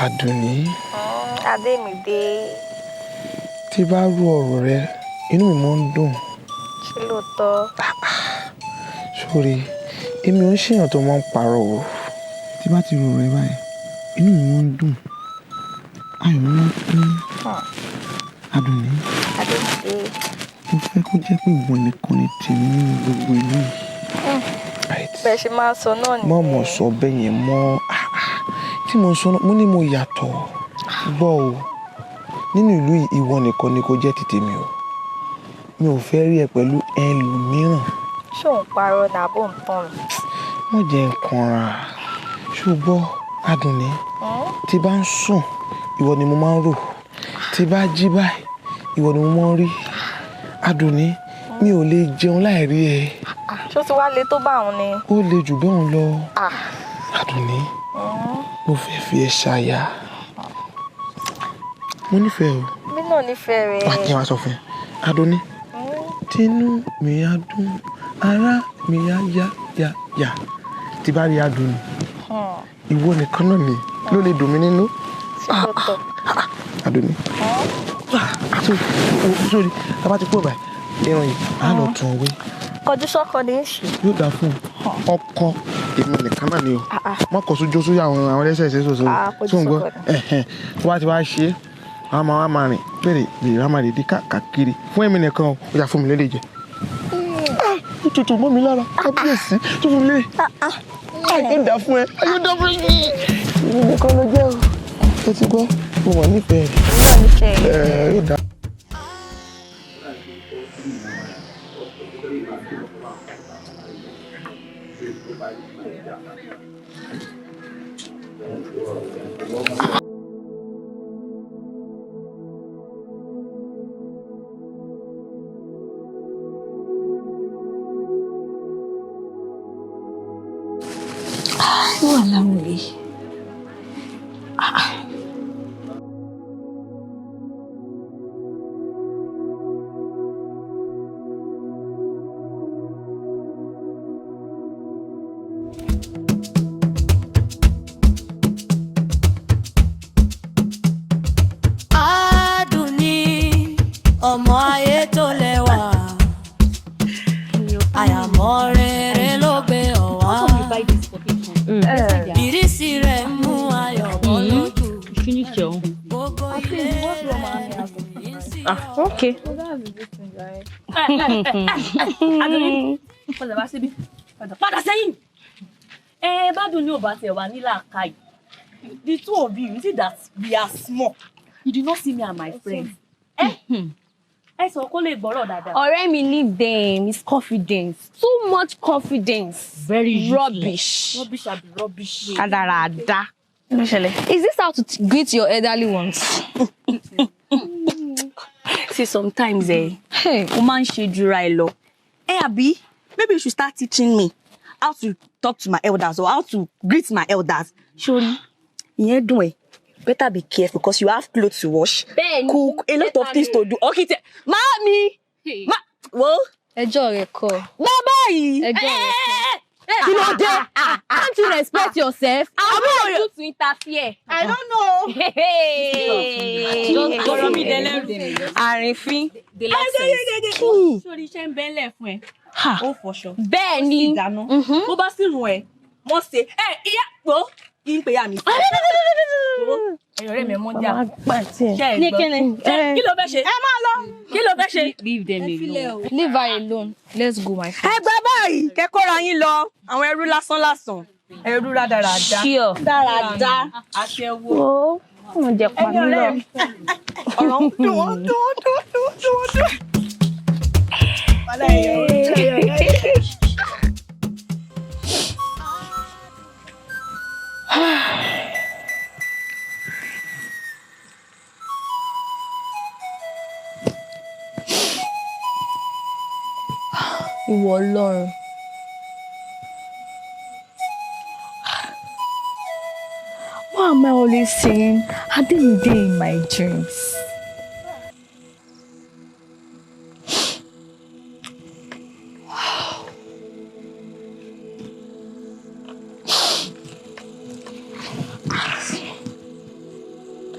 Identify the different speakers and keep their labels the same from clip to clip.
Speaker 1: Àdùnní.
Speaker 2: Adémídé.
Speaker 1: Tí bá rú ọ̀rọ̀ rẹ, inú mi máa ń dùn.
Speaker 2: Ṣé lóòótọ́?
Speaker 1: Sórí, èmi ò ń ṣèyàn tó máa ń parọ́ o. Tí bá ti rú ọ̀rọ̀ rẹ báyìí, inú mi máa ń dùn. Ayọ̀ mi máa ń kún. Àdùnní.
Speaker 2: Adémídé.
Speaker 1: Mo fẹ́ kó jẹ́ pé ìwọ nìkan ni tèmi nínú gbogbo ìlú yìí.
Speaker 2: Bẹ́ẹ̀ ṣe máa ń sọ náà nìyẹn.
Speaker 1: Má mọ̀ sọ bẹ́ẹ̀ yẹn mọ́. Tí mo sọ náà, mo ní mo yàtọ̀. Gbọ́ o, nínú ìlú yìí, ìwọ nìkan ni kò jẹ́ ti tèmi o. Mi ò fẹ́ rí ẹ pẹ̀lú ẹlòmíràn.
Speaker 2: Ṣé ò ń parọ́ ni àbó ń tàn mí?
Speaker 1: Má jẹ́ nǹkan ra. Ṣùgbọ́n Àdùnní, tí bá ń sùn, ìwọ ni mo máa ń rò. Tí bá jí báyìí, ìwọ ni mo máa ń rí. Àdùnní, mi ò lè jẹun láì rí ẹ.
Speaker 2: Ṣé ó ti wá le tó bá òun ni?
Speaker 1: Ó le jù bẹ́ẹ̀ lọ. Àdùnní, mo fẹ́ fi ẹ ṣaya. Mo nífẹ̀ẹ́ o.
Speaker 2: Mi náà nífẹ̀ẹ́ rẹ.
Speaker 1: Wà á jẹ́ wá sọ fún ẹ. Àdùnní, tinú mi á dùn, ara mi á yá yá yá. Tí bá rí Àdùnní, ìwọ nìkan náà ni ló lè dùn mí nínú. Àdùnní. Sórí, tá a bá ti kúrò báyìí, irun yìí, á lọ tún wé.
Speaker 2: Kọjú sọ́kọ ní í ṣe.
Speaker 1: Yóò dáa fún ọkọ èmi nìkan náà ni o. Má kọ sójú sójú àwọn ẹlẹ́sẹ̀ ṣe ṣoṣo.
Speaker 2: Kọjú sọ́kọ ni.
Speaker 1: Tó bá ti wá ṣe é, a máa wá máa rìn pèrè pèrè a máa rìn dí káàkiri. Fún èmi nìkan o, ó yá fún mi lélẹ̀ jẹ. Ó tutù mọ́ mi lára, kábíyèsí tó fún mi lélẹ̀. Yóò dáa fún ẹ, yóò dáa fún ẹ. Èmi nìkan ló jẹ́ o. Ó ti gbọ́, mo wà nífẹ̀ẹ́ rẹ̀. Yóò dáa.
Speaker 3: Wà láwọn yìí.
Speaker 4: Àdùnní, ọmọ ayé tó lẹ́wà, àyàmọ́ rere ló gbé ọ wá. Ìrísí rẹ̀ mú ayọ̀ bọ́ lójú. Gbogbo ilé rẹ̀ yìí sí ọ.
Speaker 3: Okay.
Speaker 5: Àdùnní, padà wá síbí. Padà sẹ́yìn. Ẹ bá dùn ní ò bá tiẹ̀ wá ní làákàyè. The two of you, you see that we are small. You did not see me and my friends. Ẹ sọ kó lè gbọ́rọ̀ dáadáa.
Speaker 3: Ọ̀rẹ́ mi, leave them. It's confidence. Too much confidence.
Speaker 5: Very useless.
Speaker 3: Rubbish.
Speaker 5: Rubbish àbí rubbish.
Speaker 3: Rádaràda. Is this how to greet your elderly ones?
Speaker 5: See, sometimes, o máa ń ṣe jura ẹ lọ. Ẹ àbí, maybe you should start teaching me how to talk to my elders or how to greet my elders. Sori, ìyẹn dùn ẹ́. Better be careful because you have clothes to wash,
Speaker 3: Bẹ́ẹ̀ni,
Speaker 5: cook, a lot of things to do. Okay, Mami! Ma, wo?
Speaker 3: Ẹjọ́ rẹ̀ kọ́.
Speaker 5: Bàbá yìí.
Speaker 3: Ẹjọ́ rẹ̀ kọ́.
Speaker 5: Kí ló dé?
Speaker 3: Can't you respect yourself?
Speaker 5: Àbúrò
Speaker 3: Who are you to interfere?
Speaker 5: I don't know. Ọ̀rọ̀ mi dẹlẹ́rù.
Speaker 3: Àrífín.
Speaker 5: Sórí iṣẹ́ ń bẹ́lẹ̀ fún ẹ. Ó fọṣọ.
Speaker 3: Bẹ́ẹ̀ni.
Speaker 5: Ó sì dáná. Bó bá sì rùn ẹ, wọ́n ṣe. Ẹ ìyá po kí n pè ya mi. Ẹ̀yọ̀ rẹ̀ mi mọ́ jà. Ṣé ẹ
Speaker 3: Ní
Speaker 5: gbọ́?
Speaker 3: kíni?
Speaker 5: Kí ló fẹ́ ṣe? Ẹ máa lọ. Kí ló fẹ́ ṣe?
Speaker 6: Leave them alone.
Speaker 3: Leave her alone. Let's go, my friend.
Speaker 5: Ẹ gbà báyìí, kẹ́kọ̀ọ́ yín lọ. Àwọn ẹrú lásán lásán. Ẹrú rádaràda.
Speaker 3: Sure.
Speaker 5: Dáradá. Aṣẹ́wó.
Speaker 3: Ó, mo jẹ pa mí lọ.
Speaker 5: Ọ̀rọ̀ ń dùn wọ́n dùn wọ́n dùn wọ́n dùn wọ́n dùn.
Speaker 3: Ìwọ Ọlọ́run. Why am I always seeing Adémídé in my dreams?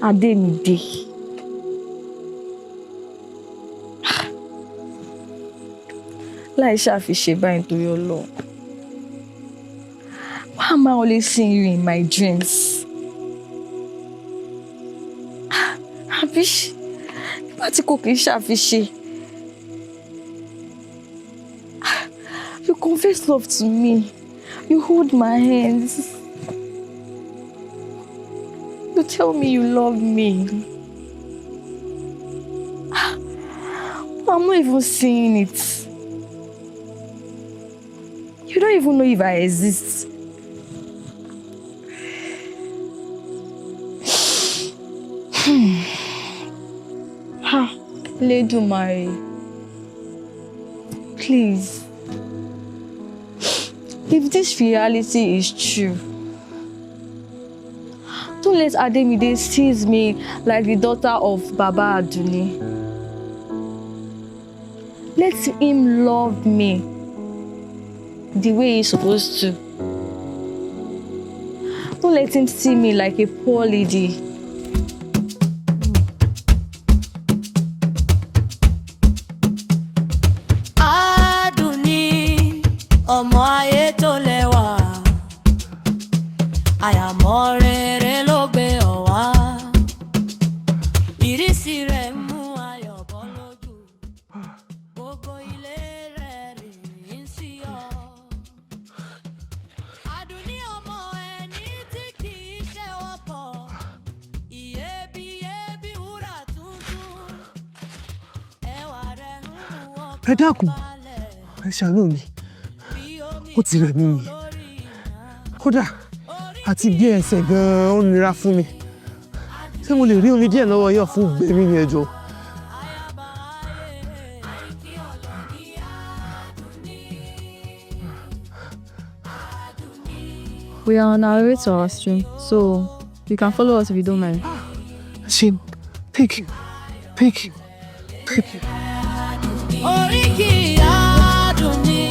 Speaker 3: Adémídé. Láì ṣàfiṣe báyìí nítorí Ọlọ́run. Why am I always seeing you in my dreams? Àbí nígbà tí kò kì í ṣàfiṣe. You confess love to me. You hold my hands. You tell me you love me. I'm not even seeing it. You don't even know if I exist. Ha, Elédùmarè, please. If this reality is true, don't let Ademide seize me like the daughter of Baba Aduni. Let him love me the way he's supposed to. Don't let him see me like a poor lady.
Speaker 4: Adùnní ọmọ ayé tó lẹ́wà, àyàmọ́ rere ló gbé ọ wá, ìrísí rẹ̀ mú ayọ̀ bọ́ lójú, gbogbo ilé rẹ̀ rìn sí ọ. Adùnní ọmọ ẹni tí kì í ṣe wọ́pọ̀, iyebíye bí wúrà tuntun, ẹwà rẹ̀ ń mú
Speaker 6: Ẹ dákun,
Speaker 4: ọkàn balẹ̀.
Speaker 6: Ẹ ṣàánú mi, ó ti rẹ̀ mí ni. Kódà àti gbé ẹsẹ̀ gan-an ó nira fún mi. Ṣé mo lè rí omi díẹ̀ lọ́wọ́ yọ̀ fún gbẹ̀mí ni, ẹ jọ̀ọ́?
Speaker 7: We are on our way to our stream, so you can follow us if you don't mind.
Speaker 6: Ṣé, thank you, thank you, thank you.
Speaker 4: Oríkì Àdùnní,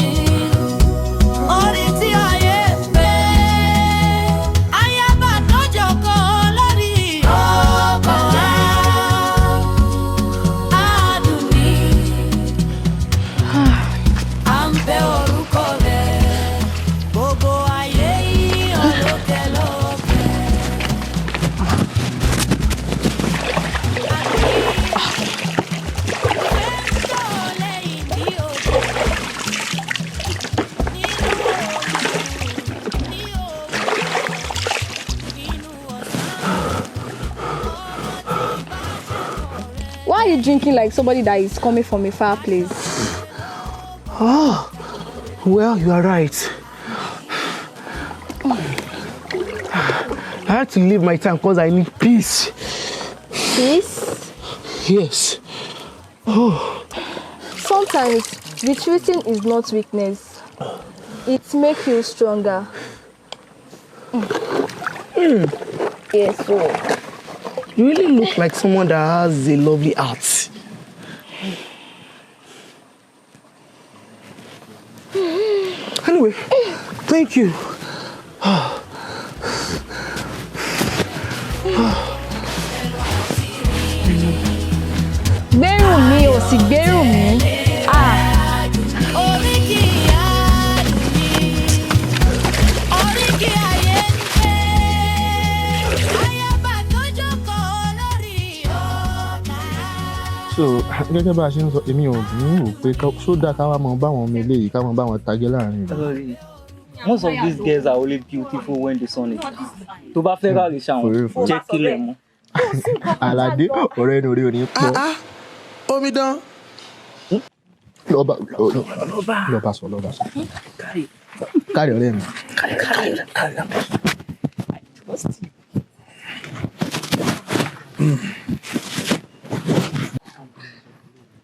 Speaker 4: orí tí ayé pé, ayaba tó jókòó lórí ọkọ̀ Àdùnní, à ń bẹ orúkọ rẹ̀, gbogbo ayé yìí ọlọ́kẹ́ lókè. Lẹ́yìn bí òkè. Nínú òru, ní òwúrọ̀, nínú ọ̀sán, ọmọ tí bá ṣẹ̀kọ̀ rẹ̀.
Speaker 3: Why are you drinking like somebody that is coming from a far place?
Speaker 6: Oh, well, you are right. I had to leave my town because I need peace.
Speaker 3: Peace?
Speaker 6: Yes. Oh,
Speaker 3: Sometimes retreating is not weakness. It makes you stronger. Yes, so
Speaker 6: You really look like someone that has a lovely heart. Anyway, thank you.
Speaker 3: Gbẹ́rù mi ò sì gbẹ́rù mi. Ah.
Speaker 4: Oríkì Àdùnní, oríkì ayé ń pé, ayaba tó jókòó lórí ọ̀tá.
Speaker 1: So gẹ́gẹ́ bá a ṣe ń sọ, èmi ò ní rò pé sódà ká wá mọ báwọn ọmọ eléyìí, ká mọ báwọn tagé láàrin ìlú.
Speaker 8: Sorry. Most of these girls are only beautiful when the sun is down. Tó bá fẹ́ ráàlì ṣàwọn,
Speaker 1: For real, for real.
Speaker 8: jẹ́ kílẹ̀ mọ́.
Speaker 1: Àlàdé, ọ̀rẹ́ ẹnu orí ò ní pọ̀.
Speaker 6: Omidan.
Speaker 1: Lọ́ba lọ́ba sọ, lọ́ba sọ. Kárí ọ̀rẹ́ mi.
Speaker 8: Kárí, kárí. I trust you.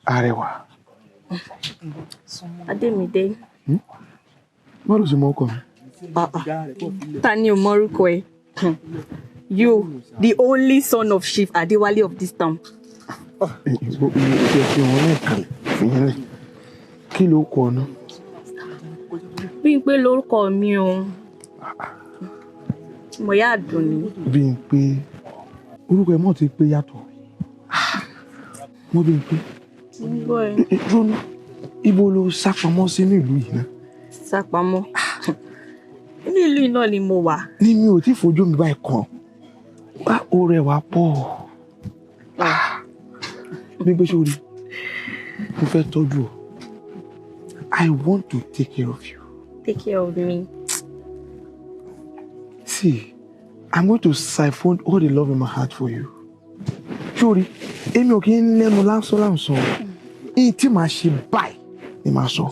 Speaker 1: Arẹwà.
Speaker 2: Adémídé.
Speaker 1: Báwo ló ṣe mọ ọkọ mi?
Speaker 5: Ta ni ò mọrúkọ ẹ? You, the only son of Chief Adéwálé of this town.
Speaker 1: Ìgbó ìgbó fi wọn náà kalẹ̀ fìyẹn lẹ̀. Kí ló kọ ọ náà?
Speaker 5: Bímpé lórúkọ mi o. Mo yá Àdùnní.
Speaker 1: Bímpé. Orúkọ ẹ̀ mọ̀ ti pé yàtọ̀. Mo bí n pé dúró, ibo ló sápamọ́ sí ní ìlú yìí náà?
Speaker 5: Sápamọ́ ní ìlú yìí náà ni mo wà.
Speaker 1: Ní mi ò tí fojú mi báyìí kàn wá, ó rẹwà pọ̀ bí gbé sórí. Mo fẹ́ tọ́jú ọ. I want to take care of you.
Speaker 5: Take care of me.
Speaker 1: See, I'm going to siphon all the love in my heart for you. Sórí, èmi ò kí ń lẹ́nu lásán lásán. Ìyí tí màá ṣe báyìí ni màá sọ.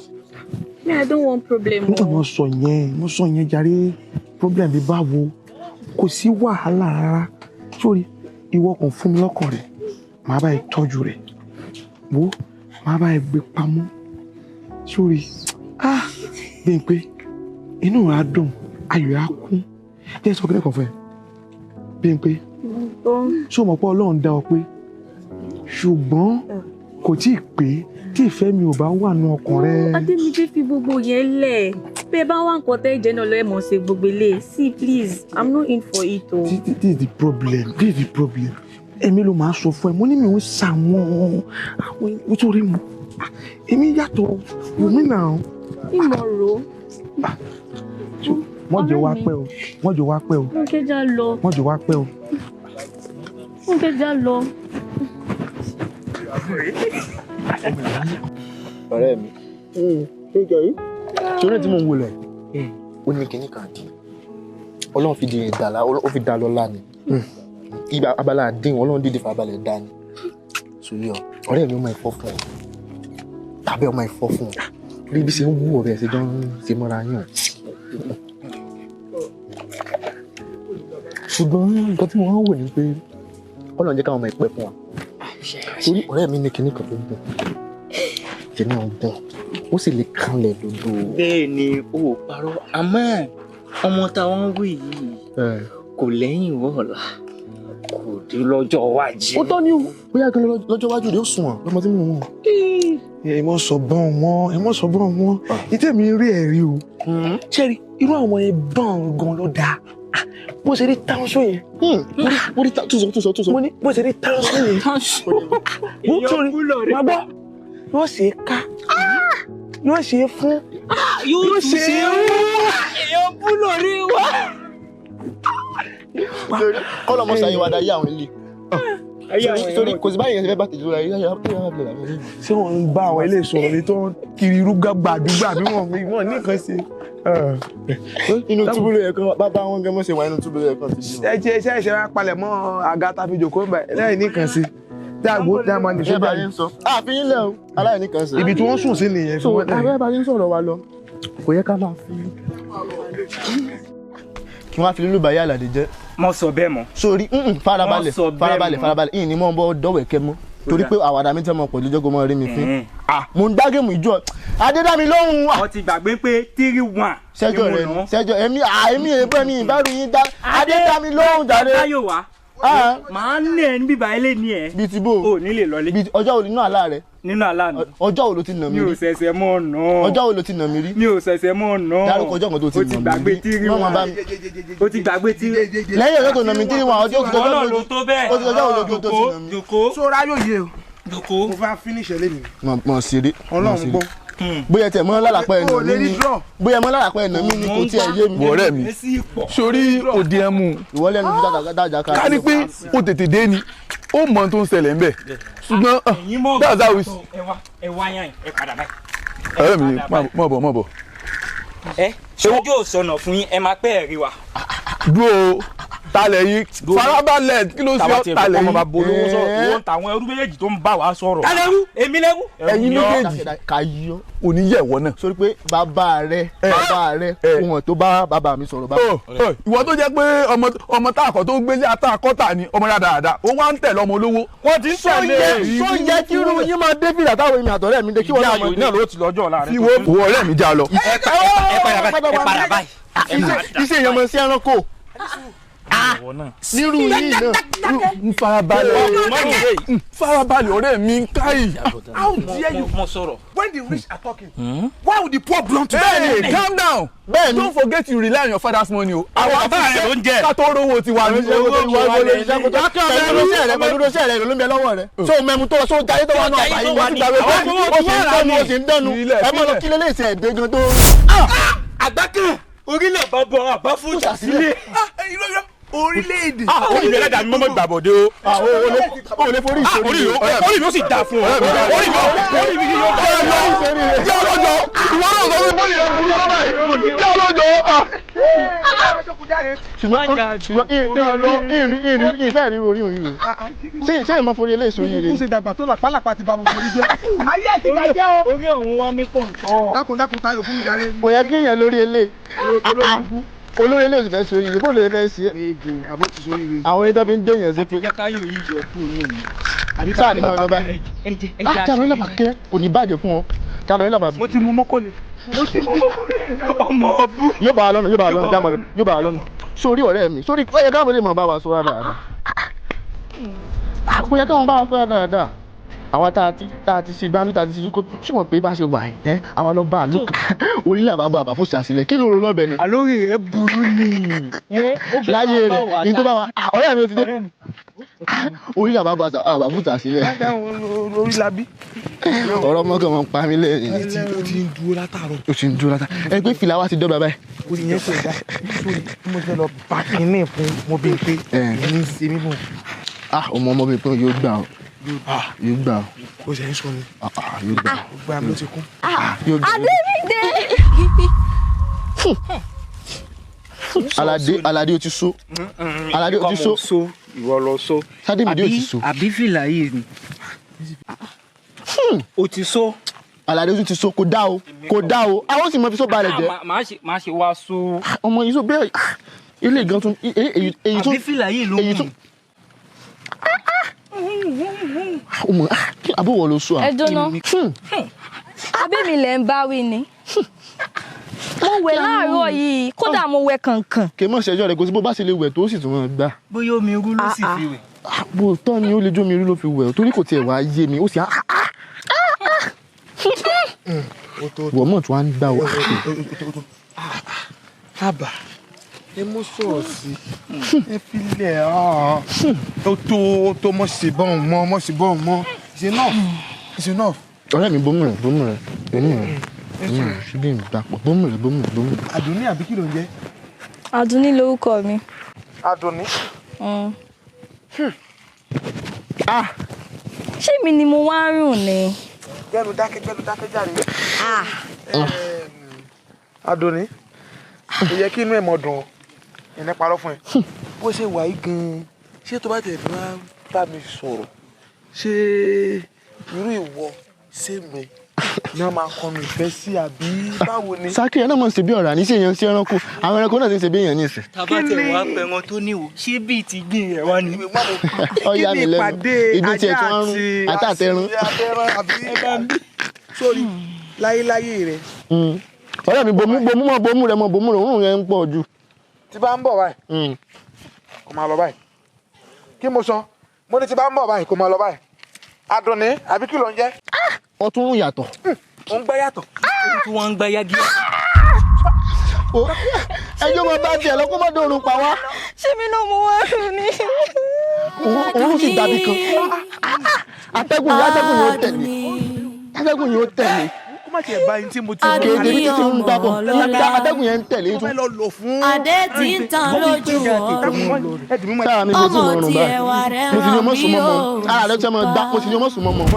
Speaker 5: Me, I don't want problem.
Speaker 1: Mo sọ yẹn, mo sọ yẹn jàre. Problem bí báwo? Kò sí wàhálà rárá. Sórí, ìwọ kàn fún mi lọ́kàn rẹ̀, màá bá ẹ tọ́jú rẹ̀. Wo, màá bá ẹ gbé pamọ́. Sórí, ah, Bímpé, inú rẹ̀ á dùn, ayọ̀ á kún. Jẹ́ sọ kíni kan fún ẹ. Bímpé, ṣé o mọ̀ pé Ọlọ́run dá ọ pé? Ṣùgbọ́n kò tí ì pé tí ìfẹ́ mi ò bá wà nù ọkàn rẹ.
Speaker 5: Adémídé, fi gbogbo yẹn lẹ̀. Bẹ́ẹ̀ bá wá nǹkan tẹ́ jẹ́ náà lọ́ọ́, ẹ̀ mọ̀ ṣe gbogbo ilé. See, please, I'm not in for it o.
Speaker 1: This is the problem. This is the problem. Èmi ló máa sọ fún ẹ, mo ní mi ò ń ṣàwọn àwọn nítorí mo. Èmi yàtọ̀, wò mí náà.
Speaker 5: Ìmọ̀ ro.
Speaker 1: Wọ́n jẹ́ wá pẹ́ o. Wọ́n jẹ́ wá pẹ́ o.
Speaker 5: Fúnkẹ́, já lọ.
Speaker 1: Wọ́n jẹ́ wá pẹ́ o.
Speaker 5: Fúnkẹ́, já lọ.
Speaker 9: Ọ̀rẹ́ mi, ṣorí tí mò ń wọlé, ó ní kinní kan dín, Ọlọ́run fi di ìdàlá, ó fi dá lọ́lá ni. Ibà abala dín, Ọlọ́run dídì fún abalẹ̀ dá ni. Sórí ọ, ọ̀rẹ́ mi, ó máa fọ́ fún ọ tàbí ọmọ ìfọ́ fún ọ rí bí ṣe ń wú ọ̀rẹ́ ṣe jọ ń ṣe mọ́ra yàn. Ṣùgbọ́n nǹkan tí mo wá ń wò ni pé Ọlọ́run jẹ́ káwọn ọmọ ìpẹ́ fún wa, torí ọ̀rẹ́ mi ní kinní kan tó gùn, kinní ọ̀hún gùn, ó sì lè kanlẹ̀ lódò.
Speaker 8: Bẹ́ẹ̀ ni, o ò parọ́, àmọ́ ọmọ táwọn ń wí yìí kò lẹ́yìn wọ̀ọ̀la, kò dé lọ́jọ́ iwájú.
Speaker 9: Ó tọ́ ni o, bóyá kí lọ́jọ́ iwájú rẹ̀ ó sùn wọ̀n lọ́mọ tí mò ń wọ̀n.
Speaker 1: Ẹ mọ sọ bọ́n wọn, ẹ mọ sọ bọ́n wọn. Ìtẹ́ mi rí ẹ̀rí o. Ṣẹ́rí, irú àwọn yẹn bọ́n gan ló dáa. Bó ṣe rí táwọn yẹn.
Speaker 9: Mo rí túnṣọ túnṣọ túnṣọ.
Speaker 1: Mo ní bó ṣe rí táwọn yẹn. Mo sórí, wàá gbọ́, yóò ṣe é ká, yóò ṣe é fún,
Speaker 8: yóò ṣe é wú. Èèyàn bú lórí wa.
Speaker 9: Kọ́lọ́ mọ́ sáyé wa dá yé àwọn ilé sórí, kò sí báyìí yẹn fẹ́ bá tẹ̀jú ra yé àwọn.
Speaker 1: Ṣé wọn ń bá àwọn ilé ìsọ̀rọ̀ ni tó ń kiri irú gbàdúgbà bí wọ́n ní nǹkan ṣe?
Speaker 9: Inú túbú ló yẹ kán bàbá wọn gẹ́mọ́ ṣe wà, inú túbú ló yẹ kán ti bí wọn.
Speaker 1: Ẹ ṣe iṣẹ́ ìṣe wa palẹ̀ mọ́ àga tá a fi jòkó ń bẹ̀ lẹ́yìn nìkan sí tí a gbó tí a máa nìṣó jáde.
Speaker 9: Àfi yín lẹ̀ o, aláìní kan sí.
Speaker 1: Ibi tí wọ́n sùn sí nìyẹn.
Speaker 9: So abẹ́rẹ́ bá yín sọ̀rọ̀ wa lọ, kò yẹ ká máa fi kí wọ́n á fi lílù báyà àlàdé jẹ́.
Speaker 8: Mọ sọ bẹ́ẹ̀ mọ́.
Speaker 9: Sórí, farabalẹ̀, farabalẹ̀, farabalẹ̀. Ìyìn ni mo ń bọ́ dọ́wẹ̀kẹ́ mọ́, torí pé àwàdà mi tẹ́ mọ pẹ̀lú jẹ́kọ̀ọ́ mọ́ rí mi fín. Mo ń gbá géèmù ìjọ Adédámi lóhùn.
Speaker 8: Wọ́n ti gbàgbé pé 3-1.
Speaker 9: Sẹ́jọ́ rẹ ni sẹ́jọ́ èmi, èmi èébú ẹ̀mí ìbárò yín dá Adédámi lóhùn jáde.
Speaker 8: Táyọ̀ wá, màá ní ẹ ní bíbá ilé ní ẹ.
Speaker 9: Bíi ti bó?
Speaker 8: O ní lè lọlé.
Speaker 9: Ọjọ́ wo nínú àlá rẹ?
Speaker 8: Nínú àlá mi.
Speaker 9: Ọjọ́ wo ló ti nà mí rí?
Speaker 8: Mi ò ṣẹ̀ṣẹ̀ mọ̀ ọ̀nà.
Speaker 9: Ọjọ́ wo ló ti nà mí rí?
Speaker 8: Mi ò ṣẹ̀ṣẹ̀ mọ̀ ọ̀nà.
Speaker 9: Dárúkọ ọjọ́ kan tó ti nà mí rí.
Speaker 8: O ti gbàgbé 3-1. O ti gbàgbé 3.
Speaker 9: Lẹ́yìn ọjọ́ tó nà mí 3-1, ọjọ́ tó
Speaker 8: Ọlọ́run ló tó bẹ́ẹ̀.
Speaker 9: Ó ti ọjọ́ wo ló tó ti nà mí.
Speaker 8: Jòkó.
Speaker 1: Sóra yóò yé o.
Speaker 8: Jòkó.
Speaker 1: Mo fẹ́ finish ẹ lẹ́nu.
Speaker 9: Mọ̀ ṣeré.
Speaker 1: Ọlọ́run gbọ́.
Speaker 9: Bóyá tẹ mọ́ lálàpẹ́ ẹ̀nà mi ni, bóyá mọ́ lálàpẹ́ ẹ̀nà mi ni, kò tiẹ̀ yé mi.
Speaker 10: Ọ̀rẹ́ mi, sórí òde ẹmu.
Speaker 9: Ìwọ lẹ́nu dájà ká.
Speaker 10: Ká ní pé ó tètè dé ni, ó mọ ohun tó ń ṣẹlẹ̀ ńbẹ̀, ṣùgbọ́n that's how it's.
Speaker 8: Ẹ wá yàn, ẹ padà báyìí.
Speaker 10: Ọ̀rẹ́ mi, mọ̀ bọ̀, mọ̀ bọ̀.
Speaker 8: Ẹ ṣojú ò sọnà fún yín, ẹ máa pẹ́ ẹ̀rí wa.
Speaker 10: Dúró, talẹ̀ yìí, farabalẹ̀, kí ló ṣe ọ́? Talẹ̀ yìí.
Speaker 11: Ọmọ bàbá olówó sọ̀rọ̀, ìwọ ń ta àwọn ẹrú méjèèjì tó ń bá wa sọ̀rọ̀.
Speaker 8: Talẹ́rú, èmi lẹ́rú.
Speaker 10: Ẹ̀yin méjèèjì
Speaker 9: ká yọ.
Speaker 10: Kò ní yẹ̀ wọ́n náà.
Speaker 9: Sórí pé bàbá rẹ, bàbá rẹ ohun tó bá bàbá mi sọ̀rọ̀.
Speaker 10: Ìwọ tó jẹ́ pé ọmọ tá àkọ́ tó gbélé ata àkọ́tà ni, ọmọ dáadáa, ó wá ń tẹ̀lé ọmọ olówó.
Speaker 11: Wọ́n ti ń tẹ̀lé.
Speaker 9: Sọ yẹ kí irú yín máa dé fìlà táwọn èmi àtọ̀rẹ́ mi dé kí wọ́n
Speaker 11: náà máa dé. Ló ti lọ́jọ́ ọ̀la rẹ.
Speaker 10: Ìwọ ọ̀rẹ́ mi, já lọ.
Speaker 8: Ẹ padà báyìí, ẹ padà báyìí.
Speaker 9: Iṣẹ́ èèyàn mọ̀ sí ẹranko. Nírú yìí náà.
Speaker 10: N farabalẹ̀, farabalẹ̀ ọ̀rẹ́ mi káyì.
Speaker 1: How dare you?
Speaker 8: Mo sọ̀rọ̀.
Speaker 1: When the rich are talking, why would the poor blunt to
Speaker 10: Hey, calm down.
Speaker 9: Bẹ́ẹ̀ni.
Speaker 10: Don't forget you rely on your father's money o.
Speaker 11: Àwọn bàbá rẹ̀ ló ń jẹ.
Speaker 10: Ká tó rówó tiwa ní.
Speaker 9: Owó tiwa ló ń jẹ. Pẹ̀lú iṣẹ́ rẹ, pẹ̀lú iṣẹ́ rẹ ló ń bẹ lọ́wọ́ rẹ. So mẹ́mu tó so jayé tó wà náà àyè wọ́n ti gbàgbé pé ó sì ń dánú, ó sì ń dánú. Ẹ mọ̀ lọ kí lélẹ́yìí ṣe ẹ̀dẹ́ gan tó.
Speaker 8: Àgbákàn orílẹ̀ bàbá àbá fún ìjà sílẹ̀.
Speaker 1: Orílẹ̀-èdè.
Speaker 11: Orí mi ẹlẹ́dàá mi mọ́mọ́ gbàbọ̀dé o.
Speaker 9: O lè forí ìṣòro.
Speaker 11: Orí mi ó sì dáa fún ọ. Orí mi yóò dáa fún ọ.
Speaker 10: Jẹ́ ọlọ́jọ́, ìwọ náà sọ fún bọ́ọ̀lù yẹn burú lọ́wọ́ báyìí. Jẹ́ ọlọ́jọ́.
Speaker 9: Ṣùgbọ́n ìrìn ìfẹ́ rí orí orí rẹ̀. Ṣé ìmọ̀ forí eléyìí sórí rẹ̀?
Speaker 1: Ó ṣe dàgbà tó làpálàpá ti bá mo forí jẹ́. Ayé ẹ̀ ti bàjẹ́ o.
Speaker 8: Orí òun wá mí pọ̀ nǹkan.
Speaker 1: Dákun dákun Táyọ̀ fún mi jáde.
Speaker 9: Kò yẹ kí èèyàn lórí eléyìí. Olórí eléyìí ò sì fẹ́ sórí rẹ̀, bóòlù fẹ́ sí ẹ. Àwọn ẹni tó fi ń jẹ́ èèyàn sí pé.
Speaker 8: Jẹ́ káyọ̀ yìí yọ kúrò ní òní.
Speaker 9: Sáà ní máa lọ báyìí. Ah, Jàrọ̀ ilé bàkẹ́ kò ní bàjẹ́ fún ọ. Jàrọ̀ ilé bàbá.
Speaker 1: Mo ti mú mọ́kànlé. Mo ti mú mọ́kànlé. Ọmọ ọbú.
Speaker 9: Yóò bá wa lọ́nà, yóò bá wa lọ́nà, jámọ̀ yóò bá wa lọ́nà. Sórí ọ̀rẹ́ mi, sórí ó yẹ káwọn lè mọ̀ bá wa sọ dáadáa. Kò yẹ káwọn bá wa sọ dáadáa. Àwa tá a ti ṣe gbánú, tá a ti ṣe kó ṣé wọ́n pé bá ṣe wà ẹ́ àwọn lọ bá a lókè orílẹ̀ àbábọ̀ àbáfò ṣàṣìlẹ̀ kí ló rò lọ́bẹ̀ ni.
Speaker 8: Àlórí rẹ̀ burú ni.
Speaker 9: Láyé rẹ̀ ní tó bá wa ọ̀rẹ́ mi ò ti dé. Orílẹ̀ àbábọ̀ àbáfò ṣàṣìlẹ̀.
Speaker 1: Orí labí.
Speaker 9: Ọ̀rọ̀ ọmọ kan máa ń pa mí lẹ́yìn.
Speaker 1: Ó ti ń dúró látàárọ̀.
Speaker 9: Ó ti ń dúró látàárọ̀. Ẹ pé fìlà wa ti dọ́gba báyìí.
Speaker 1: Ó ti yẹn kò dá. Sórí bí mo fẹ́ lọ bá kínní fún mo bí pé èmi ń ṣe mí bọ̀.
Speaker 9: Ah, ọmọ mi pé yóò gbà ọ́. Yóò gbà ọ́.
Speaker 1: Ó ṣe ń sọ ni.
Speaker 9: Yóò gbà ọ́.
Speaker 1: Ó gbà mí ló ti kún.
Speaker 9: Yóò gbà ọ́.
Speaker 3: Adémídé.
Speaker 9: Aládé, Aládé o ti so. Aládé o ti so.
Speaker 8: so ìwọ lọ so.
Speaker 9: Sádémídé o ti so.
Speaker 8: Àbí fìlà yìí ni. O ti so.
Speaker 9: Aládé o ti so, kò dá o, kò dá o. Àwọn sì mọ fi so balẹ̀ jẹ́.
Speaker 8: Màá ṣe wá so.
Speaker 9: Ọmọ yìí so bẹ́ẹ̀ ilé gan tún èyí tún.
Speaker 8: Àbí fìlà yìí ló mú.
Speaker 9: Ọmọ àbúrò ló so.
Speaker 3: Ẹ jóná. Abẹ́mi lẹ̀ ń bá wí ni. Mo wẹ̀ láàárọ̀ yìí, kódà mo wẹ̀ kànkàn.
Speaker 9: Kì í mọ̀ ṣẹjọ́ rẹ̀ kò sí bó bá ṣe lè wẹ̀ tó sì tún máa gbà.
Speaker 8: Bóyá omi irú ló sì fi wẹ̀.
Speaker 9: Bó tọ́ ni ó lè jó omi irú ló fi wẹ̀ torí kò tiẹ̀ wá yé mi, ó sì á. Wọ́n mọ̀ tí wọ́n á ń gbà wá.
Speaker 1: Àbà ẹ mú sọ̀rọ̀ sí ẹ filẹ̀ ó tó ó tó mọ̀ sí bọ́ọ̀n mọ́ mọ̀ sí bọ́ọ̀n mọ́. It's enough, it's enough.
Speaker 9: Ọ̀rẹ́ mi bomú rẹ̀, bomú rẹ̀, bomú rẹ̀, bomú rẹ̀, ṣíbí mi dàpọ̀, bomú rẹ̀, bomú rẹ̀, bomú rẹ̀.
Speaker 1: Àdùnní àbí kí ló ń jẹ́?
Speaker 3: Àdùnní lorúkọ mi.
Speaker 1: Àdùnní.
Speaker 3: Ṣé mi ni mo wá ń rùn ni?
Speaker 1: Gbẹ́nu dákẹ́, gbẹ́nu dákẹ́ jáde. Àdùnní, kò yẹ kí inú ẹ̀ mọ̀ dùn ọ́, ìní parọ́ fún ẹ. Bó ṣe wà yí gan-an, ṣé tó bá tẹ̀ fi wá bá mi sọ̀rọ̀, ṣé irú ìwọ ṣé mi ni wọ́n máa kọnu ìfẹ́ sí àbí báwo ni?
Speaker 9: Sákì ẹ̀ náà mọ̀ ń ṣe bí ọ̀rà ní sí èèyàn sí ẹranko, àwọn ẹranko náà ti ń ṣe bí èèyàn ní ìsìn.
Speaker 8: Tàbá tẹ̀ wá pẹ̀wọ̀n tó níwò, ṣé bíi ti gbìn rẹ̀ wá ni?
Speaker 9: Ó yà mí lẹ́nu, ìgbín tiẹ̀ tí wọ́n ń rún, àti àtẹrun.
Speaker 1: Sórí láyéláyé rẹ̀.
Speaker 9: Ọ̀rẹ́ mi bomú bomú mọ́ bomú rẹ̀ mọ́ bomú rẹ̀, òórùn yẹn ń pọ̀ jù.
Speaker 1: Tí bá ń bọ̀ báyìí, kò máa lọ báyìí. Kí mo sọ? Mo ní tí bá ń bọ̀ báyìí, kò máa lọ báyìí. Àdùnní, àbí kí ló ń jẹ́?
Speaker 9: Ọtún rún yàtọ̀.
Speaker 1: Ó ń gbá yàtọ̀.
Speaker 8: Ó tún wá ń gbá yági.
Speaker 9: Ẹjọ́ máa bá tiẹ̀ lọ kó má dòrùn pa wá.
Speaker 3: Ṣé mi náà mo wá rùn ni?
Speaker 9: Òórùn sì dàbí kan. Atẹ́gùn yìí, atẹ́gùn yìí ó tẹ̀lé. Atẹ́gùn yìí ó tẹ̀lé.
Speaker 1: Kó má tiẹ̀ bá yín tí mo ti rò.
Speaker 9: Kéde bí títí ń dábọ̀. Atẹ́gùn yẹn ń tẹ̀lé.
Speaker 1: Mo fẹ́ lọ lò fún.
Speaker 4: Adé tí ń tàn lójú ọ̀run.
Speaker 9: Sára mi kò tí ì mọ̀ ọ̀run báyìí. Mo sì ní ọmọ sùn mọ́ mọ́. Ara rẹ̀ tí ọmọ gbá, mo sì ní ọmọ sùn mọ́ mọ́.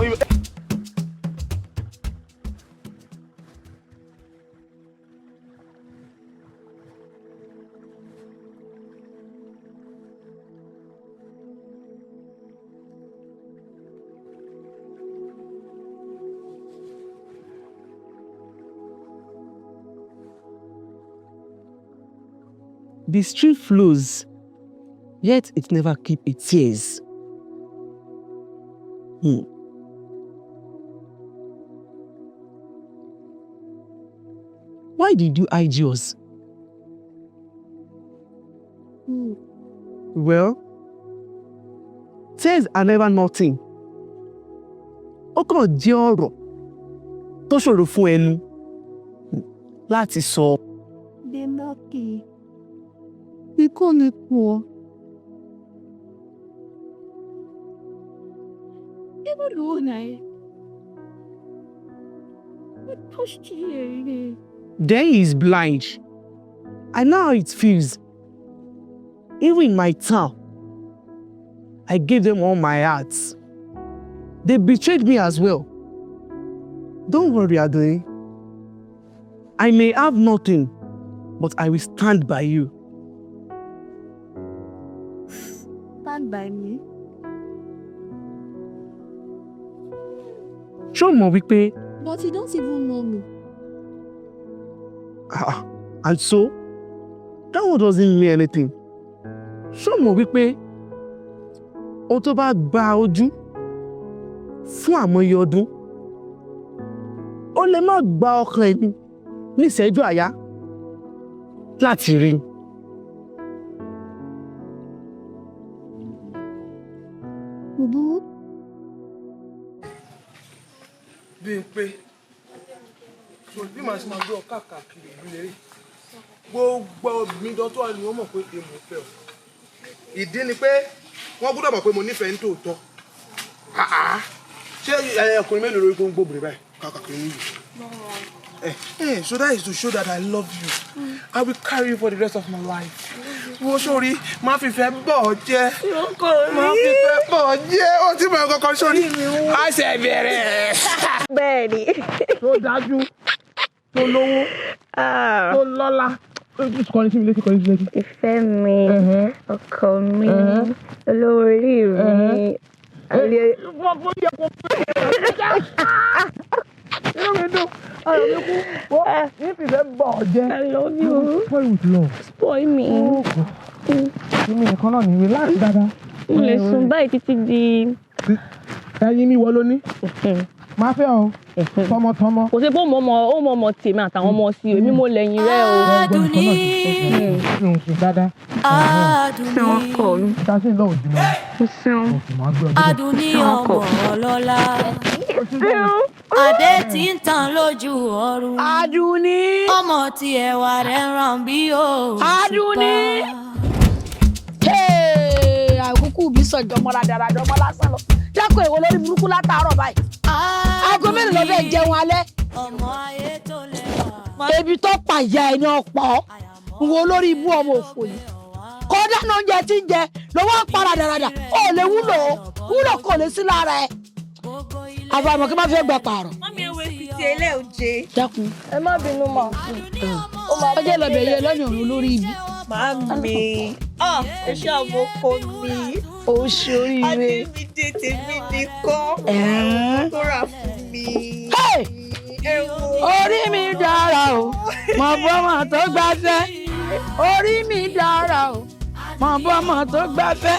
Speaker 6: The stream flows, yet it never keeps its tears. Why did you hide yours? Well, tears are never nothing. Ó kàn jẹ́ ọ̀rọ̀ tó ṣòro fún ẹnu láti sọ.
Speaker 7: Dènàkè, ikú ni kú ọ. Even though I pushed you.
Speaker 6: Then he is blind. I know how it feels. Even in my town, I gave them all my heart. They betrayed me as well. Don't worry, Adoni. I may have nothing, but I will stand by you.
Speaker 7: Stand by me.
Speaker 6: Ṣé o mọ̀ wípé
Speaker 7: But you don't even know me.
Speaker 6: Ah, and so that one doesn't mean anything. Ṣé o mọ̀ wípé ohun tó bá gba ojú fún àmọye ọdún, ó lè má gba ọkàn ẹni ní ìṣẹ́jú àyá láti rí.
Speaker 7: Bubu.
Speaker 1: Bímpé, so bí màá ṣe máa gbé ọ káàkiri ìlú lérè, gbogbo obìnrin tó wà ní wọ́n mọ̀ pé èmo fẹ́ ọ. Ìdí ni pé wọ́n gbọ́dọ̀ mọ̀ pé mo nífẹ̀ẹ́ ní tòótọ́. Àá, ṣé ọkùnrin mélòó lórí gbogbo obìnrin báyìí káàkiri nílùú? So that is to show that I love you. I will carry you for the rest of my life. Wo sórí, máa fi fẹ́ bọ̀ ọ́ jẹ́. Máa fi fẹ́ bọ̀ ọ́ jẹ́. Ó ti mọ̀ ẹ́ kọ́kọ́ sórí. A ṣe bẹ̀rẹ̀.
Speaker 2: Bẹ́ẹ̀ni.
Speaker 1: Tó dájú, tó lówó, tó lọ́lá. Kọrin sí mi létí, kọrin sí mi létí.
Speaker 2: Ìfẹ́ mi, ọkọ mi, olówó orí mi.
Speaker 1: Wọ́n fún yẹ kó pé. Inú mi dùn, ayọ̀ mi kú. Wọ́n ní fìfẹ́ bọ̀ ọ́ jẹ́.
Speaker 2: I love you.
Speaker 1: Spoil with love.
Speaker 2: Spoil me.
Speaker 1: Èmi nìkan náà ní relax dáadáa.
Speaker 2: Mo lè sùn báyìí títí di.
Speaker 1: Ẹyin mi wọ ló ní. Máa fẹ́ ọ tọmọtọmọ.
Speaker 5: Kò sí pé ó mọ ọmọ, ó mọ ọmọ tèmi àtàwọn ọmọ sí o, èmi mo lẹ́yìn rẹ o.
Speaker 4: Adùnní.
Speaker 1: Sùn dáadáa.
Speaker 4: Adùnní.
Speaker 2: Ọkọ mi.
Speaker 1: Ìta sí ìlọ òdì náà.
Speaker 2: Ṣeun.
Speaker 4: Adùnní ọmọ ọlọ́lá. Adé tí ń tàn lójú ọ̀run.
Speaker 12: Adùnní.
Speaker 4: Ọmọ tí ẹwà rẹ̀ ń ràn bí òṣùpá.
Speaker 12: Adùnní. Àkókò mi sọjọ mọ́ra dáradára ọmọ lásán lọ. Dákun, èwo lórí burúkú látàárọ̀ báyìí? Aago mélòó ló fẹ́ jẹun alẹ́? Ebi tó pa ìyá ẹni ọ̀pọ̀ ń wo lórí ibú ọmọ òfò yìí. Kódà náà oúnjẹ tí ń jẹ ló wá ń para dáradára. Ó lè wúlò ó, wúlò kò lè sí lára ẹ. Àbá àmọ́ kí n má fẹ́ gbà pààrọ̀.
Speaker 2: Mọ́mí, ewé fi ti ilé òjé.
Speaker 12: Dákun.
Speaker 2: Ẹ má bínú mọ́.
Speaker 12: Ọjọ́ ìlọbẹ̀ yẹ lọ́nà òun lórí ibú.
Speaker 2: Màámi, ẹ ṣe àbókò mi.
Speaker 12: Ó ṣe oríire.
Speaker 2: Adémídé tèmi nìkan. Tó rà fún mi.
Speaker 12: Orí mi dára o, mọ̀ bọ́mọ tó gbafẹ́. Orí mi dára o, mọ̀ bọ́mọ tó gbafẹ́.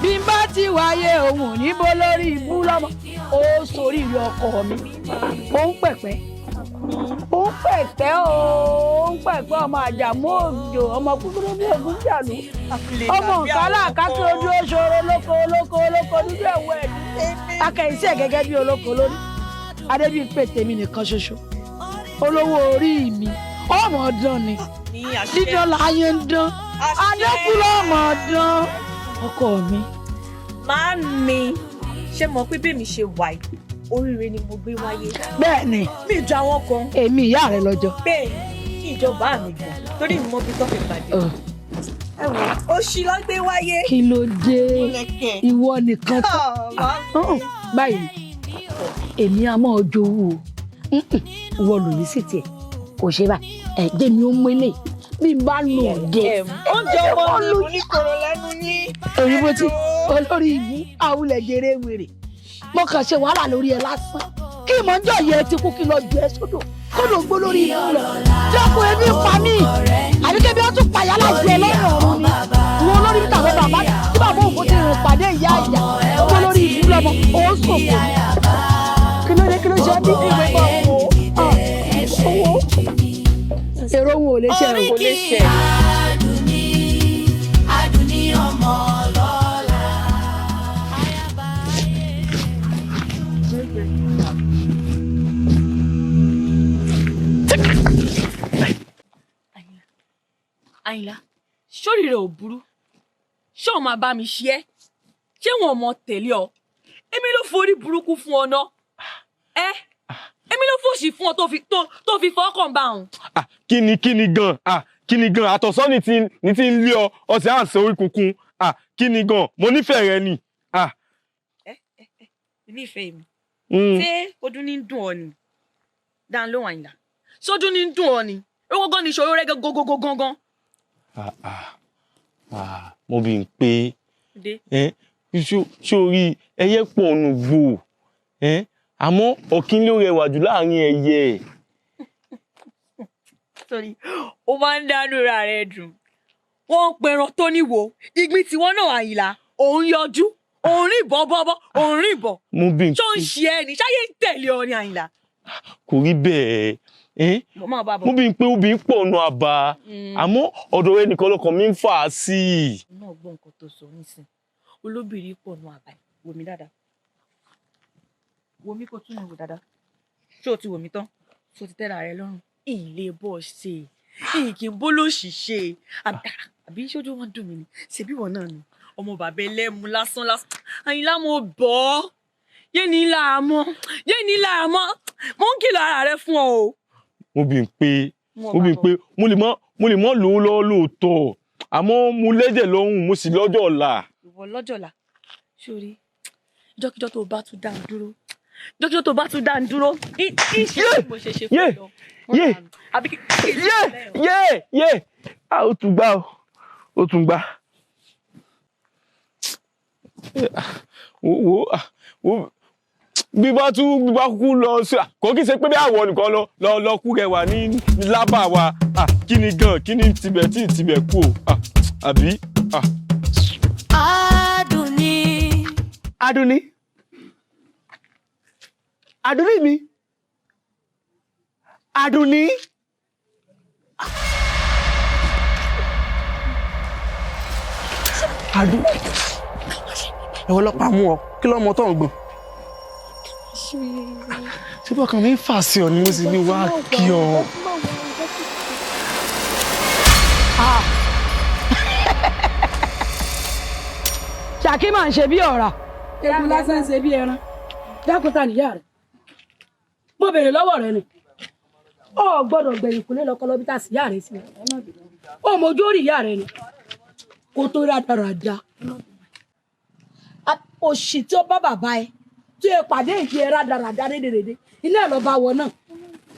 Speaker 12: Bí n bá ti wáyé òun ò ní bó lórí ibú lọ́mọ. Ó soríire ọkọ mi. Ó ń pẹ̀pẹ́. Ó ń pẹ̀pẹ́ o, ó ń pẹ̀pẹ́ ọmọ àjàmú òjò, ọmọ kúkúrú bí ogun jàlú. Ọmọ nǹkan aláàkákí ojú òṣòro lóko olóko olóko dúdú ẹ̀wọ̀ ẹ̀dú. Akẹ́yìísí ẹ̀ gẹ́gẹ́ bí olóko lórí. Adébíyí tèmi nìkan ṣoṣo. Olówó orí mi, ọmọ ọdán ni. Dídán láyé ń dán. Adékúlọ̀ ọmọ ọdán. Ọkọ mi.
Speaker 5: Màámi, ṣé mọ̀ pé bẹ́ẹ̀ mi ṣe wà yìí, oríire ni mo gbé wáyé.
Speaker 12: Bẹ́ẹ̀ni.
Speaker 5: Mi jọ àwọn kan.
Speaker 12: Èmi ìyá rẹ lọ́jọ́.
Speaker 5: Bẹ́ẹ̀ ni, ìjọba mi gan, torí mi mọ bí tó fi pàdé. Ẹ wò, òṣì ló gbé wáyé.
Speaker 12: Kí ló dé? Ìwọ nìkan tán. Báyìí, èmi á máa jowú o. Ìwọ lòyí sì tiẹ̀. Kò ṣe báyìí. Ẹ jẹ́ mi ó mú eléyìí. Bí n bá lò ó dé.
Speaker 2: Oúnjẹ ọmọ mi oníkoro lẹ́nu yín.
Speaker 12: Èyí bó ti olórí ibú àwùlẹ̀ jèrè wèrè. Mo kàn ṣe wàhálà lórí ẹ lásán. Kí ìmọ̀ ń jọ yẹ ti kú kí lọ jù ẹ sódò. Kó ló gbó lórí ibú lọ. Dákun, ebi pa mí. Àbí kébí ó tún pàyà láti ẹ lọ́rùn ọ̀run ni. Ìwọ olórí bí tàbí bàbá tí bàbá òfò ti rìn pàdé ìyá ìyá. Gbó lórí ibú lọ́mọ, ó ń sòfò ni. Kí ló dé, kí ló ṣe é bí ìwé bá wò ó? Owó. Èrò òun ò lè ṣe, ò lè ṣe.
Speaker 4: Adùnní, Adùnní ọmọ
Speaker 5: Àyìnlá, sórí rẹ ò burú? Ṣé o máa bá mi ṣe é? Ṣé wọn ò mọ tẹ̀lé ọ? Èmi ló forí burúkú fún ọ ná. Ẹ èmi ló fòṣì fún ọ tó fi fọkàn bá òun.
Speaker 11: Kí ni gan? Ah, kí ni gan? Àtọ̀sọ́ ni ti ń lé ọ, ọ̀sẹ̀ à ń sọ orí kunkun. Ah, kí ni gan? Mo nífẹ̀ẹ́ rẹ ni. Ah.
Speaker 5: Nífẹ̀ẹ́ mi?
Speaker 11: Mm.
Speaker 5: Ṣé ọdún ní ń dùn ọ ni? Dáa lóhùn, Àyìnlá, sódún ní ń dùn ọ ni? Owó gan ni ìṣòro rẹ gangan.
Speaker 11: Ah ah ah, mo bí n pé
Speaker 5: Dé.
Speaker 11: ẹ sórí ẹyẹ pọ̀ nù gbò ẹ, àmọ́ ọ̀kín ló rẹwà jù láàrin ẹyẹ.
Speaker 5: Sorry, ó máa ń dánú ra rẹ dùn. Wọ́n ń pẹran tó níwò ìgbín tiwọn náà. Àyìnlá, òun yọjú, òun rìn bọ́bọ́bọ́, òun rìn bọ̀.
Speaker 11: Mo bí n
Speaker 5: Ṣó ń ṣe ẹ ní ṣáyé ń tẹ̀lé ọ ní, Àyìnlá?
Speaker 11: Kò rí bẹ́ẹ̀ ẹ.
Speaker 5: Mo máa bá bọ̀.
Speaker 11: Mo bí n pé obìnrin pọ̀ nù àbá, àmọ́ ọ̀dọ̀ rẹ nìkan lọkàn mi ń fà á sí i.
Speaker 5: Náà gbọ́ nǹkan tó sọ nísìn, olóbìnrin pọ̀ nù àbá. Wò mí dáadáa, wò mí, kó tún mi wò dáadáa. Ṣé o ti wò mí tán? Ṣé o ti tẹ́ra rẹ lọ́rùn? Ìlé bọ́ ṣe ìkì ń bó lòṣì ṣe, àbí ṣojú wọn dùn mí ni? Ṣebí wọn náà ni ọmọ bàbá ẹlẹ́mu lásán lásán. Àyìnlá, mo bọ̀ ọ́, yé ní láàmọ́, yé ní láàmọ́. Mo ń kìlọ̀ ara rẹ fún ọ o.
Speaker 11: Mo bí n pé
Speaker 5: Mo
Speaker 11: mo bí n pé mo lè mọ́ lówó lọ́wọ́ lóòótọ́, àmọ́ mo lẹ́jẹ̀ lọ́rùn, mo sì lọ́jọ́ ọ̀la.
Speaker 5: Ìwọ lọ́jọ́la sórí jọ́kíjọ́ tó bá tún dá ń dúró, jọ́kíjọ́ tó bá tún dá ń dúró, kí ṣe bí mo ṣe ṣe fún ọ.
Speaker 11: Yé!
Speaker 5: Àbí kí
Speaker 11: Yé yé yé! Ah, ó tún gbá o, ó tún gbá. Wo wo, ah, wo bí bá tún bí bá kú lọ sí, kò kí ṣe pé bí àwọ̀ nìkan lọ kú rẹwà ní lábà wa. Ah, kí ni gan? Kí ni tibẹ̀ tí tibẹ̀ kú o? Ah, àbí ah.
Speaker 4: Adùnní.
Speaker 6: Adùnní, Adùnní mi, Adùnní.
Speaker 1: Adùn ẹ̀wọ̀n ọlọ́pàá mú ọ, kí lọ́mọ tó ń gbọ̀n? Ṣé bọ́kàn mi ń fà sí ọ ni mo sì ní wá kí ọ.
Speaker 12: Ṣàkí máa ń ṣe bí ọ̀rà. Egun lásán ń ṣe bí ẹran. Dákúta níyà rẹ, mo béèrè lọ́wọ́ rẹ ni. Ọ gbọ́dọ̀ gbẹ̀yìn kúlé lọkọlọ bí tá a sì yá rẹ sí. Ó mojú orí ìyá rẹ ni kó tó rádaràda. Òṣì tí ó bá bàbá ẹ tí ẹ pàdé ìdí ẹ rádaràda rédèrèdè iná ẹ lọ bá wọ náà.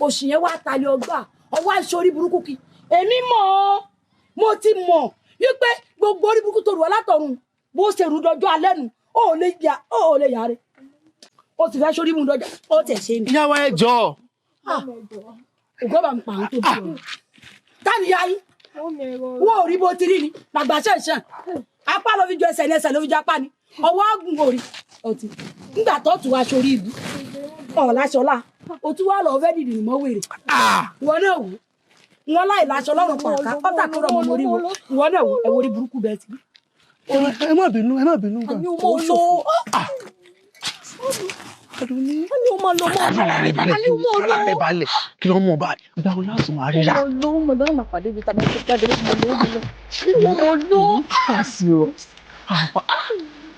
Speaker 12: Òṣì yẹn wá tayọ ọgbà ọwọ́ àìsàn orí burúkú kí èmi mọ̀ ọ́. Mo ti mọ̀ wípé gbogbo orí burúkú tó rù ọ́ látọ̀run bó ṣe rú dọjọ́ alẹ́ nu, ó ò lè yà, ó ò lè yà rẹ, ó sì fẹ́ sórí mu dọjọ́ ó tẹ̀ ṣe ni.
Speaker 1: Ìyáwó, ẹ jọ.
Speaker 12: Ògbọ́n bá ń pa àwọn tó bí ọ táni ya yín, wọ́n ò rí bó ti rí ni làgbà ṣẹ̀ṣẹ̀ apá ló fi jọ ẹsẹ̀ ní ẹsẹ̀ ló fi jọ apá ni ọwọ́ àgùn òrì ọtí nígbà tó tù wá sórí ìlú ọ̀làṣọlá o tún wá lọ fẹ́ dìdì mọ́ wèrè. Ìwọ náà wò wọn láì láṣọ lọ́rùn pàká ọ̀tà tó rọ̀ mọ́ mórí wo. Ìwọ náà wò ẹ̀wọ̀ orí burúkú bẹ́ẹ̀ ti rí.
Speaker 1: Ẹ má bínú, ẹ má bínú.
Speaker 5: Àní o máa lọ. Àní o máa lọ mọ́.
Speaker 1: Fara rẹ balẹ̀.
Speaker 5: Àní o máa lọ.
Speaker 1: Fara rẹ balẹ̀. Kí ló mú ọ báyìí? Ìgbà wo láti máa ríra?
Speaker 5: Mo lọ, mo lọ, máa pàdé ibi tàbí tó jáde. Mo lọ, mo lọ. Mo lọ lọ.
Speaker 1: Àṣì o.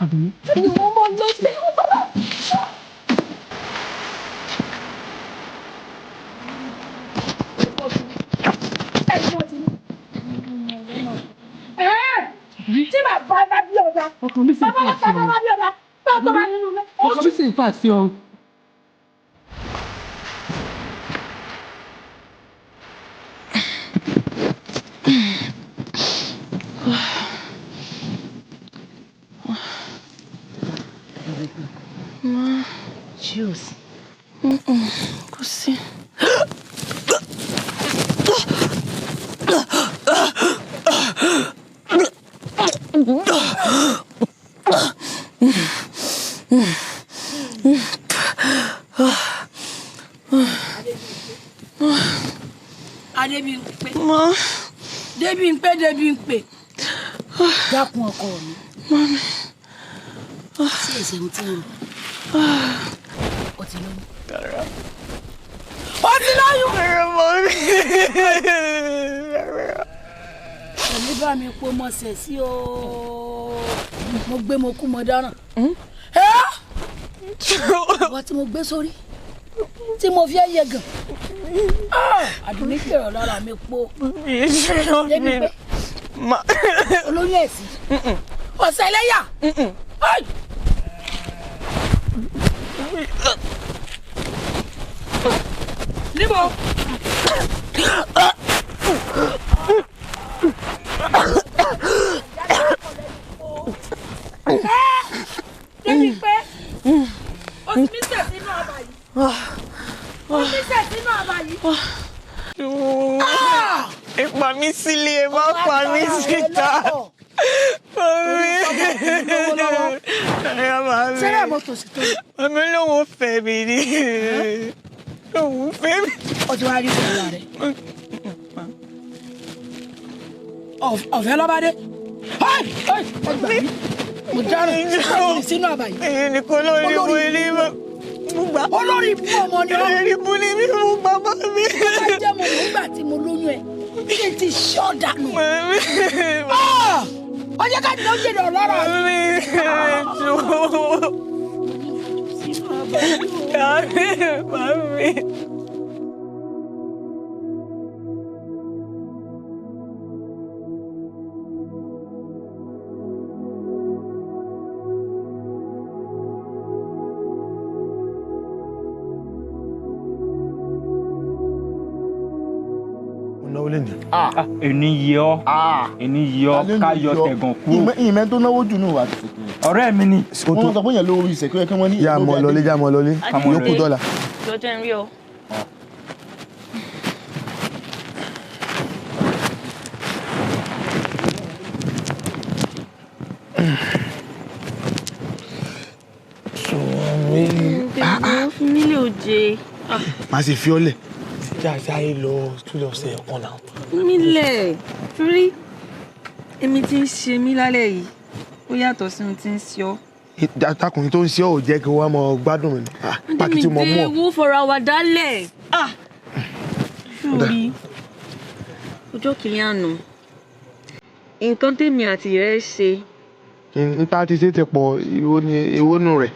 Speaker 1: Àdùnní.
Speaker 5: Àní o máa lọ sí.
Speaker 12: Tí bàbá bá bí ọ̀dà,
Speaker 6: Ọkàn mi sì ń
Speaker 12: bàbá
Speaker 6: fà sí
Speaker 12: bá
Speaker 6: ọ.
Speaker 12: bá bí ọ̀dà bá tó bá nínú ilé.
Speaker 6: Ọkàn mi sì ń fà sí ọ.
Speaker 3: Ma.
Speaker 5: Juice.
Speaker 3: Kò sí.
Speaker 12: Adébímpé.
Speaker 3: Ma.
Speaker 12: Débímpé, Débímpé. Dákun ọkọ mi.
Speaker 3: Mami.
Speaker 12: Sí èsè ń tí ń rò. O ti lóyún. O ti lóyún. Ní bá mi po mọ sẹ̀ sí o, mo gbé mo kú mo dáràn. Ìwọ tí mo gbé sórí tí mo fi ẹ́ yẹ gàn, Àdùnní pèrò lára mi po. Débi pé olóyún ẹ̀sìn ọ̀sẹ̀ ẹlẹ́yà. Níbo? Débi pé o ti mí sẹ̀ sínú àbà yìí. O ti sẹ̀ sínú àbà yìí.
Speaker 2: Ẹ pa mí sílé, ẹ má pa mí síta. Mami.
Speaker 12: Sẹ́rẹ̀ mo tòsí tó.
Speaker 2: Mami lòun fẹ́ mi ni. Lòun fẹ́ mi.
Speaker 12: O ti wá rí wàhálà rẹ̀. Ọ̀fẹ́ lọ́ba dé. Ẹ gbà mí. Mo dáràn sínú àbà yìí.
Speaker 2: Èyí nìkan lórí ibu ilé mo gbà.
Speaker 12: Olórí ibú ọmọ ni ọ́.
Speaker 2: Olórí ibú ni mí mo gbà bá mi.
Speaker 12: Ó bá jẹ́ mo nígbà tí mo lóyún ẹ, kí n ti ṣọ́ dànù.
Speaker 2: Mami.
Speaker 12: Ọjọ́ ká ní ó jèrè ọ̀lọ́rọ̀.
Speaker 2: Mami, jọ̀ọ́. Mami, mami.
Speaker 1: Náwó lè ní.
Speaker 8: Èní yẹ ọ́, èní yẹ ọ́, ká yọ tẹ̀gàn kúrò.
Speaker 9: Ìmẹ́ tó náwó jù nù wà ti sèkìrì.
Speaker 8: Ọ̀rẹ́ mi ni.
Speaker 9: Wọ́n sọ pé yẹn lówó ìsèkú yẹ kí wọ́n ní.
Speaker 1: Yá mọ lọlé, yá mọ lọlé, yókù dọ́là.
Speaker 5: Jọjọ ń rí ọ. Fi mí lè oje.
Speaker 1: Má sì fi ọ́ lẹ̀. Jẹ́ àṣàyè lọ tún lọ ṣe ọ̀kan náà.
Speaker 5: Mílẹ̀ torí èmi tí ń ṣe mí lálẹ́ yìí ó yàtọ̀ sí ohun tí ń ṣe ọ́.
Speaker 1: Takùnrin tó ń ṣe ọ́ ò jẹ́ kí wọ́n mọ gbádùn mi. Pàkì tí mo mú
Speaker 5: Adémídé
Speaker 1: ọ.
Speaker 5: wo fọra wa dálẹ̀. Sórí ọjọ́ kìíní àná nǹkan tèmi àti rẹ̀ ṣe.
Speaker 1: N ta ti ṣe ti pọ̀, èwo ni èwo nù rẹ̀.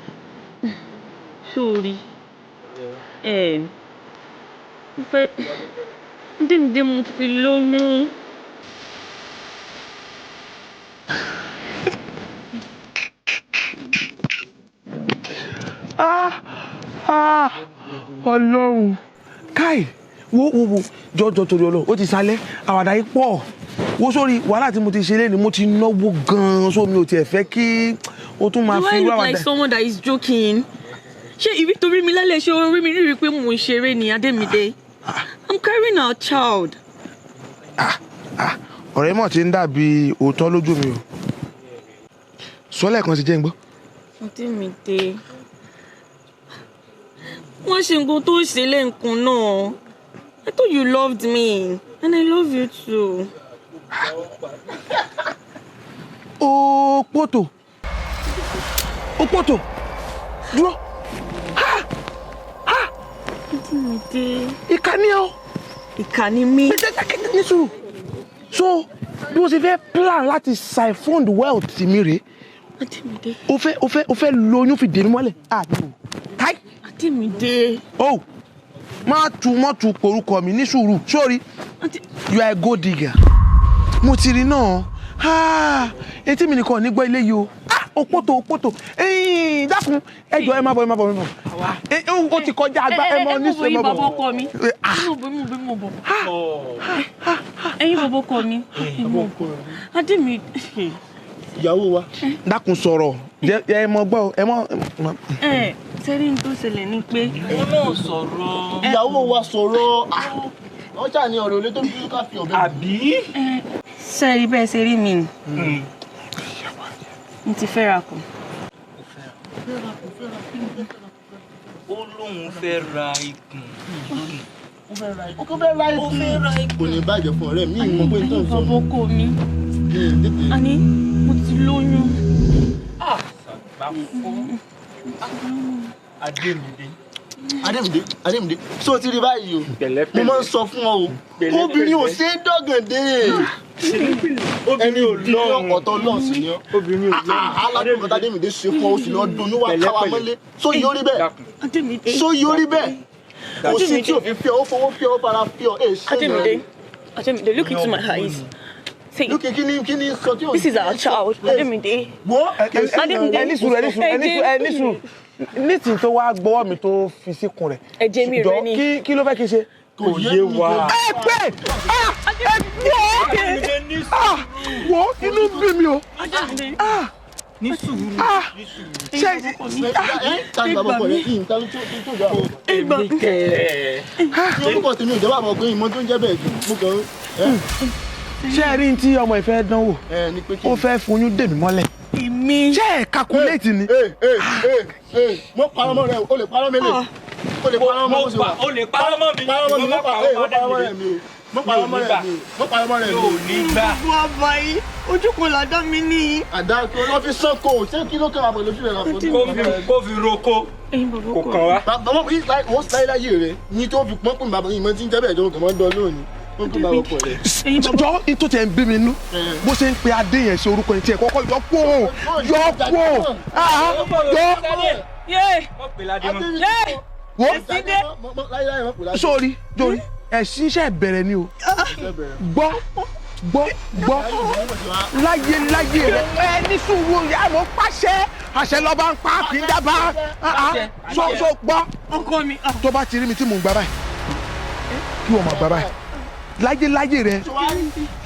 Speaker 5: Sórí mo fẹ́ Adémídé mo fi lóyún.
Speaker 1: Ọlọ́run káì, wo wo wo, jọjọ torí Ọlọ́run, ó ti sálẹ̀ àwàdà yìí pọ̀. Wo sórí wàhálà tí mo ti ṣe léni, mo ti náwó gan-an, so mi ò tiẹ̀ fẹ́ kí o tún máa
Speaker 5: Do
Speaker 1: fi
Speaker 5: I
Speaker 1: irú
Speaker 5: look like
Speaker 1: àwàdà.
Speaker 5: someone that is joking? Ṣé ìrí torí mi lálẹ́ ṣé orí mi rí pé mò ń ṣeré ni Adémídé? I'm carrying our child.
Speaker 1: Ọ̀rẹ́ mọ̀ ti ń dàbí òótọ́ lójú mi o. Sọ́lẹ̀ kan ti jẹ́ ń gbọ́.
Speaker 5: Adémídé, wọ́n ṣe nǹkan tó ṣe lẹ́ǹkan náà. I thought you loved me and I love you too.
Speaker 1: Ó pòtò, ó pòtò, dúró.
Speaker 5: Adémídé.
Speaker 1: Ìkà ni ọ́.
Speaker 5: Ìkà ni mí.
Speaker 1: Ní sùúrù. So bí o ṣe fẹ́ plan láti siphon wealth mi rèé.
Speaker 5: Adémídé.
Speaker 1: O fẹ́ lóyún fi dè mí mọ́lẹ̀. Káì.
Speaker 5: Adémídé.
Speaker 1: O má tu má tu porúkọ mi ní sùúrù sórí. You are a gold digger. Mo ti rí náà. Etí mi nìkan ò ní gbọ́ ilé yìí o. Òpótò òpótò. Dákun, ẹ jọ̀ọ́, ẹ má bọ̀, ẹ má bọ̀, ẹ má bọ̀. Ó ti kọjá àgbà, ẹ mọ ní sùúrù, ẹ má
Speaker 5: Ẹ
Speaker 1: bọ̀.
Speaker 5: bàbá ọkọ mi. Mo bọ̀, mo bọ̀, mo bọ̀. Ẹ̀yin bàbá ọkọ mi. Adémídé.
Speaker 9: Ìyàwó wa.
Speaker 1: Dákun sọ̀rọ̀, ẹ mọ gbọ́, ẹ mọ.
Speaker 5: Ẹ sẹ́rí ní tó ṣẹlẹ̀ ni pé.
Speaker 8: Òun náà sọ̀rọ̀.
Speaker 9: Ìyàwó wa sọ̀rọ̀. Wọ́n ṣà ní ọ̀rọ̀ olé tó fi ká fi ọ̀bẹ.
Speaker 8: Àbí?
Speaker 5: Sẹ́rí bẹ́ẹ̀ ṣe rí mi ni. Mo ti fẹ́ra kù.
Speaker 8: Ó lóun fẹ́ ra ikùn.
Speaker 9: Ó fẹ́ ra ikùn. Kò ní bàjẹ́ fún ọ̀rẹ́ mi, ìmọ̀ pé tó ń sọ.
Speaker 5: Bàbá ọkọ mi. Àní mo ti lóyún.
Speaker 8: Adémídé.
Speaker 9: Adémídé, Adémídé, ṣé o ti rí báyìí o? Mo máa ń sọ fún ọ o, obìnrin ò ṣe é dọ́gàndé. Ẹni lọ́rùn ọ̀tọ̀ lọ́rùn sí ni ọ́.
Speaker 8: Obìnrin ò lọ́rùn.
Speaker 9: Aládùn kan Adémídé ṣe fún ọ, ó sì lọ dunnú wá káwa mọ́lé. Só yóò rí bẹ́ẹ̀. Só yóò rí bẹ́ẹ̀. Kò sí tí òfin fi ọ, ó fowó fi ọ, ó fara fi ọ, èè ṣe
Speaker 5: Adémídé, Adémídé, look into my eyes. See,
Speaker 9: Look, kí ni sọ tí ò
Speaker 5: this is our child, Adémídé.
Speaker 9: Wo
Speaker 5: Adémídé.
Speaker 1: Ẹni sùúrù, ẹni sùúrù, ẹni sùúrù, ẹni sùúrù. Nísìnyí tó wá gbọ́wọ́ mi tó fi síkùn rẹ̀.
Speaker 5: Ẹ̀jẹ̀ mi rẹ ni.
Speaker 1: Jọ, kí ló fẹ́ kí n ṣe?
Speaker 8: Kò yé wa.
Speaker 1: Ẹ pé ẹ wọ́ wo inú bí mi o.
Speaker 8: Ní sùúrù. Ní sùúrù.
Speaker 1: Ṣé
Speaker 9: tani bàbá ọkọ rẹ yìí tani tó tó jọ àwọn.
Speaker 8: Èmi kẹ̀.
Speaker 9: Ní orúkọ tèmi ò jẹ́ bàbá ọkọ yìí mọ tó ń jẹ́ bẹ́ẹ̀ jù mo kàn ń.
Speaker 1: Ṣé ẹ rí ní tí ọmọ ìfẹ́ dánwò?
Speaker 9: Ẹ ní pé kí
Speaker 1: Ó fẹ́ foyún dè mí mọ́lẹ̀.
Speaker 2: Èmi.
Speaker 1: Ṣé ẹ calculate ni?
Speaker 9: Mo parọ́ mọ́ rẹ o, o lè parọ́ mẹ́lẹ̀. O lè parọ́ mọ́ bó ṣe wà.
Speaker 8: O lè parọ́ mọ́ mi.
Speaker 9: Parọ́ mọ́ mi, mo parọ́ mọ́ rẹ mi o. Mo parọ́ mọ́ rẹ mi o. Mo parọ́ mọ́ rẹ mi o.
Speaker 8: Yóò ní gbà.
Speaker 2: Gbogbo àbá yìí, ojú kan làdá mi ní.
Speaker 9: Àdá kí ló fi sọ́kò, ṣé kí ló kàn wá pẹ̀lú ojú rẹ̀ lọ́kọ̀?
Speaker 11: Kó fi roko. Kò kàn wá.
Speaker 9: Bàbá mi ó sáyé láyé rẹ̀ ní tó fi pọ́n pín bàbá yìí mọ́ tí ń jẹ́ bẹ́ẹ̀ jọ kàn mọ́ dán lónìí. Pọ́n pín bàbá ọkọ rẹ̀.
Speaker 1: Jọ ní tó tẹ̀ ń bí mi nú bó ṣe ń pe adé yẹn sí orúkọ yẹn tí ẹ kọ́kọ́ yọ kó yọ kó yọ. Wo sórí jórí ẹ̀sìn iṣẹ́ ìbẹ̀rẹ̀ ni o, gbọ́ gbọ́ gbọ́ láyé láyé rẹ ẹ ní sùúrù ìyá mo pàṣẹ àṣẹ lọ́ba ń pa kì í dábàá so so gbọ́ tó bá ti rí mi tí mò ń gbà báyìí kí wọ́n máa gbà báyìí láyé láyé rẹ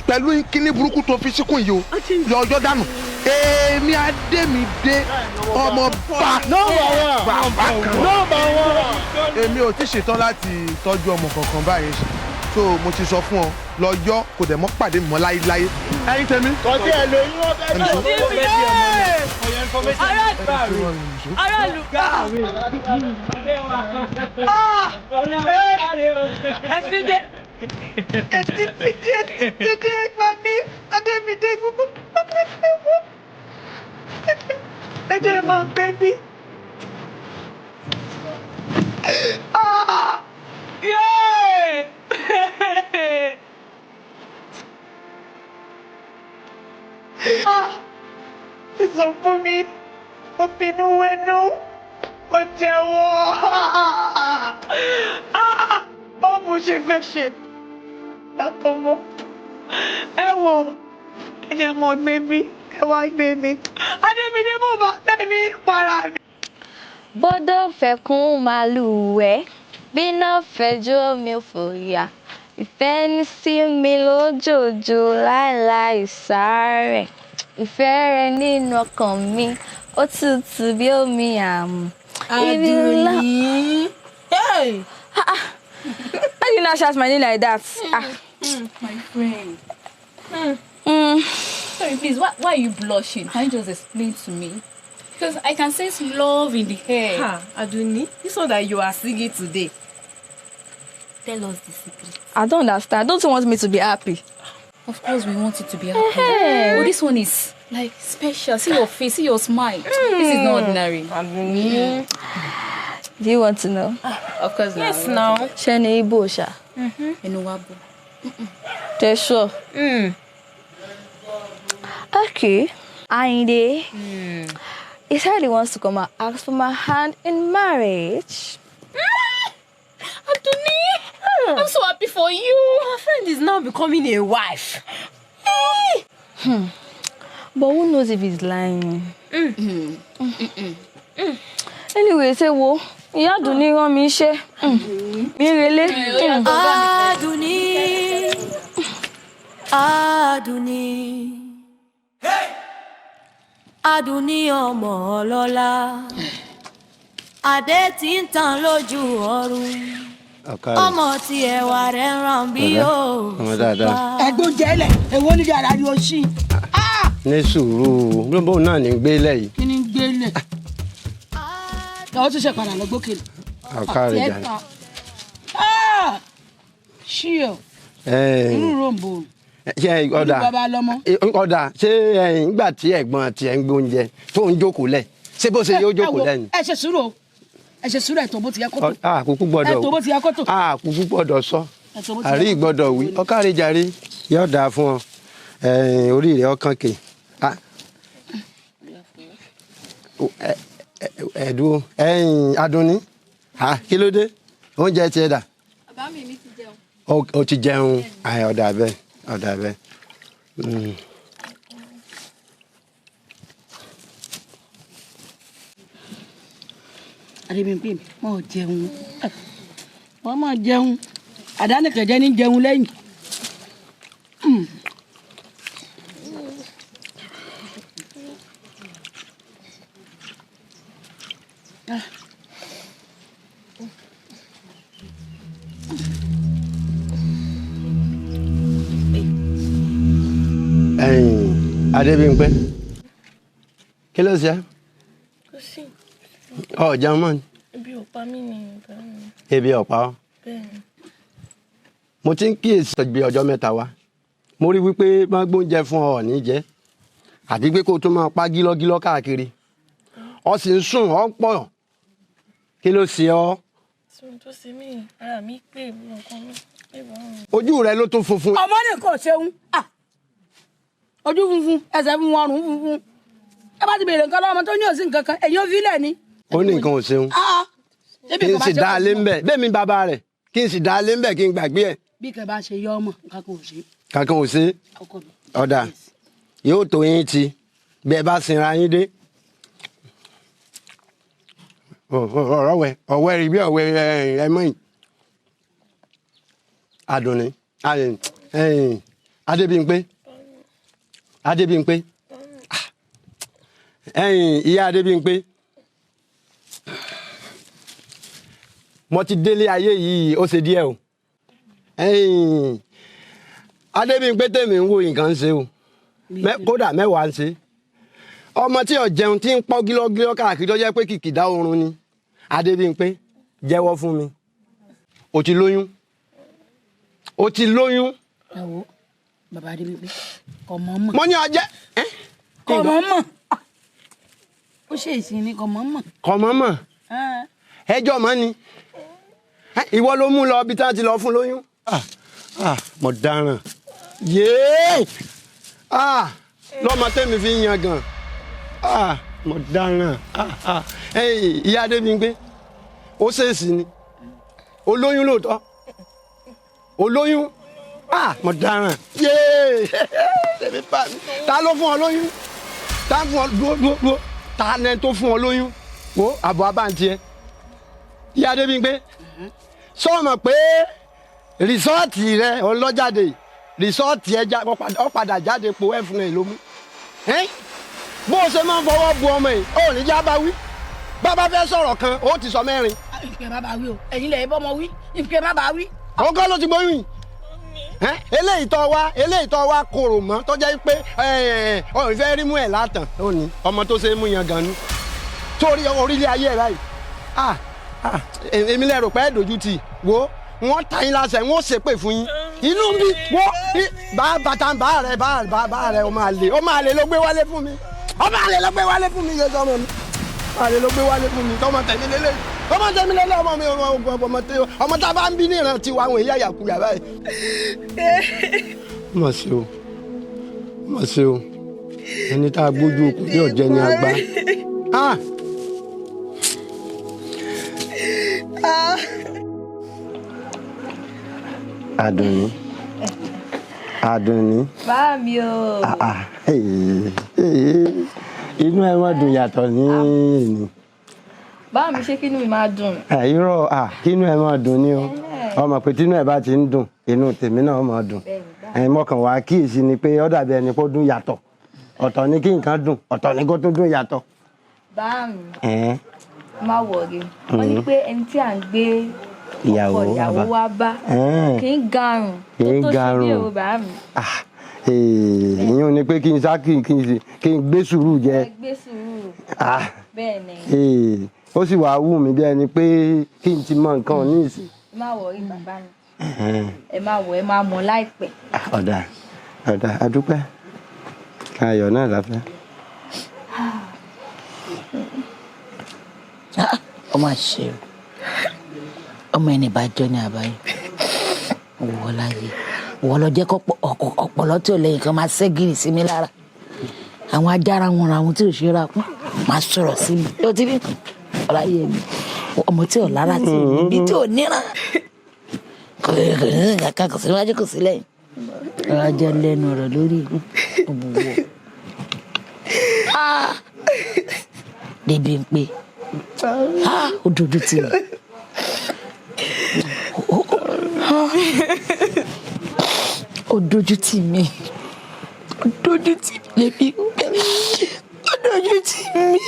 Speaker 1: pẹ̀lú kíní burúkú tó fi síkùn yìí o yọ ọjọ́ dànù èmi Adémídé ọmọ bá bàbá kan èmi ò tí ṣetán láti tọ́jú ọmọ kankan báyìí so mo ti sọ fún ọ lọ yọ kò dẹ̀ mọ́ pàdé mi mọ́ láyéláyé ẹ̀yin tèmi.
Speaker 9: Kọ̀tí ẹ̀ lóyún wọ́n fẹ́
Speaker 5: Adémídé. Aráàlú.
Speaker 2: Ẹ̀sìn dé. Ẹ̀sìn dé. Ẹ̀sìn dé gbà mí. Adémídé gbogbo. Ẹ̀jẹ̀ máa ń pẹ́ bí. Yeah! Sọ fún mi, ó finú wẹ́nú, ó jẹ́wọ́. Báwo mo ṣe fẹ́ ṣe látọmọ? Ẹ wò, ẹ jẹ́ mọ gbé mi, ẹ wá gbé mi. Adémídé mo bá tẹ̀mí para mi.
Speaker 3: Bọ́dọ̀ fẹ́ kún màlúù ẹ̀, bíná fẹjọ́ mi fòyà, ìfẹ́ ní sí mi lójoojò láìláì sáré. Ìfẹ́ rẹ nínú ọkàn mi, ó tutù bí omi àmù.
Speaker 2: Adùnní. Hey!
Speaker 3: How you now shout my name like that? Ah.
Speaker 4: My friend. Sorry, please, why are you blushing? Can you just explain to me? Because I can sense love in the air.
Speaker 2: Ha, Adunni, this one that you are singing today.
Speaker 4: Tell us the secret.
Speaker 3: I don't understand. Don't you want me to be happy?
Speaker 4: Of course, we want you to be happy.
Speaker 3: Hey.
Speaker 4: But this one is like special. See your face, see your smile. This is not ordinary.
Speaker 2: Adunni.
Speaker 3: Do you want to know?
Speaker 4: Of course, now.
Speaker 2: Yes, now.
Speaker 3: Ṣé ni Igbo ṣá?
Speaker 4: Ẹnu wa bò.
Speaker 3: Tẹ sure. Okay. Ayinde. He said he wants to come and ask for my hand in marriage.
Speaker 4: Adunni, I'm so happy for you.
Speaker 5: My friend is now becoming a wife.
Speaker 3: But who knows if he's lying? Anyway, ṣé wo ìyá Àdùnní rán mi iṣẹ́ mi ń relé.
Speaker 4: Adunni, Adunni, Adunni ọmọ ọlọ́lá, adé tí ń tàn lójú ọ̀run, ọmọ tí ẹwà rẹ̀ ń ràn bí
Speaker 13: ọmọ dáadáa.
Speaker 12: Ẹ̀gbọ́n jẹ́lẹ̀, èwo ní yàrá ni o ṣí?
Speaker 13: Ní sùúrù gbogbo náà ní gbélé yìí.
Speaker 12: Kí ni ń gbélé? Ọ̀ tún ṣe padà lọ gbókèlè.
Speaker 13: Ọ̀kàrẹ̀ jàre.
Speaker 12: Ṣí o, inú ròǹbò.
Speaker 13: Ṣé ọ̀dà
Speaker 12: Olú bàbá lọ́mọ.
Speaker 13: Ọ̀dà ṣé nígbà tí ẹ̀gbọ́n tiẹ̀ ń gbóúnjẹ tó ń jókòó lẹ̀ ṣé bó ṣe yóò jókòó lẹ̀ ni.
Speaker 12: Ẹ ṣe sùúrù o, ẹ ṣe sùúrù, ẹ̀tọ́ bó ti yẹ kó tó.
Speaker 13: Àkókò gbọ́dọ̀
Speaker 12: Ẹ̀tọ́ bó ti yẹ kó tó.
Speaker 13: Àkókò gbọ́dọ̀ sọ
Speaker 12: Ẹ̀tọ́ bó ti yẹ
Speaker 13: àrí
Speaker 12: kó tó.
Speaker 13: gbọ́dọ̀ wí ọ̀kàrẹ̀ jàre yóò dáa fún ọ. Orí rẹ̀ ọkàn kè. Ah. Ẹ̀dúró ẹ̀yìn Adúnní, kí ló dé? Oúnjẹ tiẹ̀ dà?
Speaker 7: Bàbá mi, mi ti jẹun.
Speaker 13: O ti jẹun? Ọ̀dà bẹ́ẹ̀, ọ̀dà bẹ́ẹ̀.
Speaker 12: Adébímpé mi mọ̀ jẹun, wọ́n mọ̀ jẹun, àdánìkànjẹ́ ní jẹun lẹ́yìn.
Speaker 13: Ẹ̀yin Adébímpé, kí ló ṣe?
Speaker 14: Kò sí.
Speaker 13: Ọ jẹun mọ́ ni?
Speaker 14: Ebi ò pa mí ni, bàbá mi.
Speaker 13: Ebi ò pa ọ́?
Speaker 14: Bẹ́ẹ̀ ni.
Speaker 13: Mo ti ń kíyèsí bí ọjọ́ mẹ́ta wá, mo rí wípé má gbóúnjẹ fún ọ ní jẹ, àti pé kó o tún máa pa gílọ́gílọ́ káàkiri, ọ sì ń sùn ọ ń pọ̀. Kí ló ṣe ọ́?
Speaker 14: Sùn tó ṣe mí, ara mi pé nǹkan mi pé bàbá mi.
Speaker 13: Ojú rẹ ló tún funfun.
Speaker 12: Ọmọ ní kò ṣeun. Ojú funfun, ẹsẹ̀ funfun, ọrùn funfun. Ẹ bá ti béèrè nǹkan lọ́wọ́ ọmọ tó ní òsín nǹkan kan, èyí ò fi lẹ̀ ni.
Speaker 13: Ó ní nǹkan ò ṣeun. Kí n sì dá a lé ń bẹ̀ bẹ́ẹ̀ mi bàbá rẹ̀, kí n sì dá a lé ń bẹ̀, kí n gbàgbé ẹ̀.
Speaker 12: Bí kẹ bá ṣe yọ ọmọ, nǹkan kan ò ṣe.
Speaker 13: Kankan ò ṣe. Ọ̀dà yóò tó yín ti bí ẹ bá sinra yín dé. Ọ̀rọ̀ wẹ̀ ọ̀wẹ́ rí bí ọ̀wẹ́ ẹ mọ́ yìí. Adùnní, Adébímpé, Adébímpé, ẹ̀yin ìyá Adébímpé, mo ti délé ayé yìí ó ṣe díẹ̀ o. Ẹ̀yin Adébímpé tèmi ń wo nǹkan ń ṣe o, kódà mẹ́wàá ń ṣe. Ọmọ tí ò jẹun tí ń pọ́ gílọ́gílọ́ káàkiri tó jẹ́ pé kìkìdá oorun ni. Adébímpé, jẹ́wọ́ fún mi, o ti lóyún, o ti lóyún.
Speaker 12: Ẹ wo bàbá Adébímpé, kò mọ̀ mọ̀.
Speaker 13: Mo ní ọjẹ́.
Speaker 12: Kò mọ̀ mọ̀. Ó ṣe ìsìn ni, kò mọ̀ mọ̀.
Speaker 13: Kò mọ̀ mọ̀. Ẹjọ́ mọ́ ni ìwọ ló mú lọ ibi tí wọ́n ti lọ fún lóyún. Mo dáràn yéé, lọ́mọ tẹ́mi fi ń yan gan. Mo dáràn. Ìyá Adébímpé, ó ṣèèṣì ni ó lóyún lóòótọ́, ó lóyún. Mo dáràn yéé, tẹ̀mí bá mi. Ta ló fún ọ lóyún? Ta fún ọ? Dúró dúró dúró, ta ni tó fún ọ lóyún? Wo àbọ̀ abáǹtí ẹ. Ìyá Adébímpé, sọ ma pé rìsọ́ọ̀tì rẹ ọlọ́jáde, rìsọ́ọ̀tì ẹ ọ padà jáde po F9 ló mú. Bó o ṣe máa ń fọwọ́ bu ọmọ yìí, ó ní já bá wí. Bàbá fẹ́ sọ̀rọ̀ kan, ó ti sọ mẹ́rin.
Speaker 12: Ìpè má bá wí o, ẹ̀yin lẹ̀ bọ́ ọmọ wí, ìpè má bá wí.
Speaker 13: Àwọn kan ló ti gbóyún yìí. Eléyìí tó wá korò mọ́, tó jẹ́ pé ọ̀rìn fẹ́ rí mú ẹ̀ látàn, ó ní ọmọ tó ṣe é mú yan gan ni. Torí orílẹ̀ ayé ẹ̀ báyìí, èmi lẹ rò pé ẹ̀ dojú tì, wo wọ́n ta yín láṣẹ, wọ́n ṣépè fún yín. Inú bí wọ́n bá bàtà bá rẹ̀ bá rẹ̀, ọmọ àlè ló gbé wálé fún mi, ọmọ àlè ló gbé wálé fún mi, yẹ sọmọ mi, ọmọ àlè ló gbé wálé fún mi, tọmọ tẹ̀mí lélẹ̀, ọmọ tẹ̀mí lélẹ̀, ọmọ mi, ọmọ tá a bá ń bí ní ìran tiwa, àwọn èyí àyàkuyà báyìí. Mọ̀ sí o, mọ̀ sí o, ẹni tá a gbójú okùn yóò jẹ́ ní agbá. Adùnní, Adùnní.
Speaker 3: Bá mi o.
Speaker 13: Inú ẹ wọ́n dùn yàtọ̀ ní ìní.
Speaker 3: Bá mi ṣé kínú mi máa dùn.
Speaker 13: Irọ́, kínú ẹ máa dùn ni o. Ọmọ pé tínú ẹ bá ti ń dùn, inú tèmi náà máa dùn. Mọ̀kàn wá kíyèsí ni pé ó dàbí ẹni kó dùn yàtọ̀. Ọ̀tọ̀ ni kí nǹkan dùn, ọ̀tọ̀ ni kó tún dùn yàtọ̀.
Speaker 3: Bá mi. Má wọ̀rí. Wọ́n ní pé ẹni tí à ń gbé
Speaker 13: ìyàwó
Speaker 3: wá bá kì í garùn tó tó ṣe bí èrò bá mi.
Speaker 13: Ìyẹn ni pé kí n sá kí n gbé sùúrù jẹ.
Speaker 3: Ẹ gbé sùúrù. Bẹ́ẹ̀ ni.
Speaker 13: Ó sì wàá wù mí bí ẹni pé kí n ti mọ nǹkan ní ìsìn.
Speaker 3: Ẹ má wọrí bàbá mi. Ẹ má wọ, ẹ má mọ̀ láìpẹ́.
Speaker 13: Ọ̀dà ọ̀dà, adúpẹ́ ayọ̀ náà la fẹ́.
Speaker 15: Ọmọ àṣẹ o, ọmọ ẹni bá jọ ní àbáyé wọ láyé. Wọ́n lọ jẹ́ kó ọ̀pọ̀lọ́ tí ò lẹ́yìn kan máa ṣẹ́gìrì sí mi lára. Àwọn ajára wọn ra àwọn tí ò ṣe ra kún máa sọ̀rọ̀ sí mi. Ó ti rí ọ̀rá yẹ mi. Ọmọ tí ò lára tí ò níbi tí ò níran. Kò ní nǹkan kan, kò sí níwájú, kò sí lẹ́yìn. Ọ̀rá jẹ́ lẹ́nu ọ̀rọ̀ lórí òbúwọ̀. Débi ń pé ó dojú tì mí. Ó dojú tì mí. Ó dojú tì mí lébi. Ó dojú tì mí.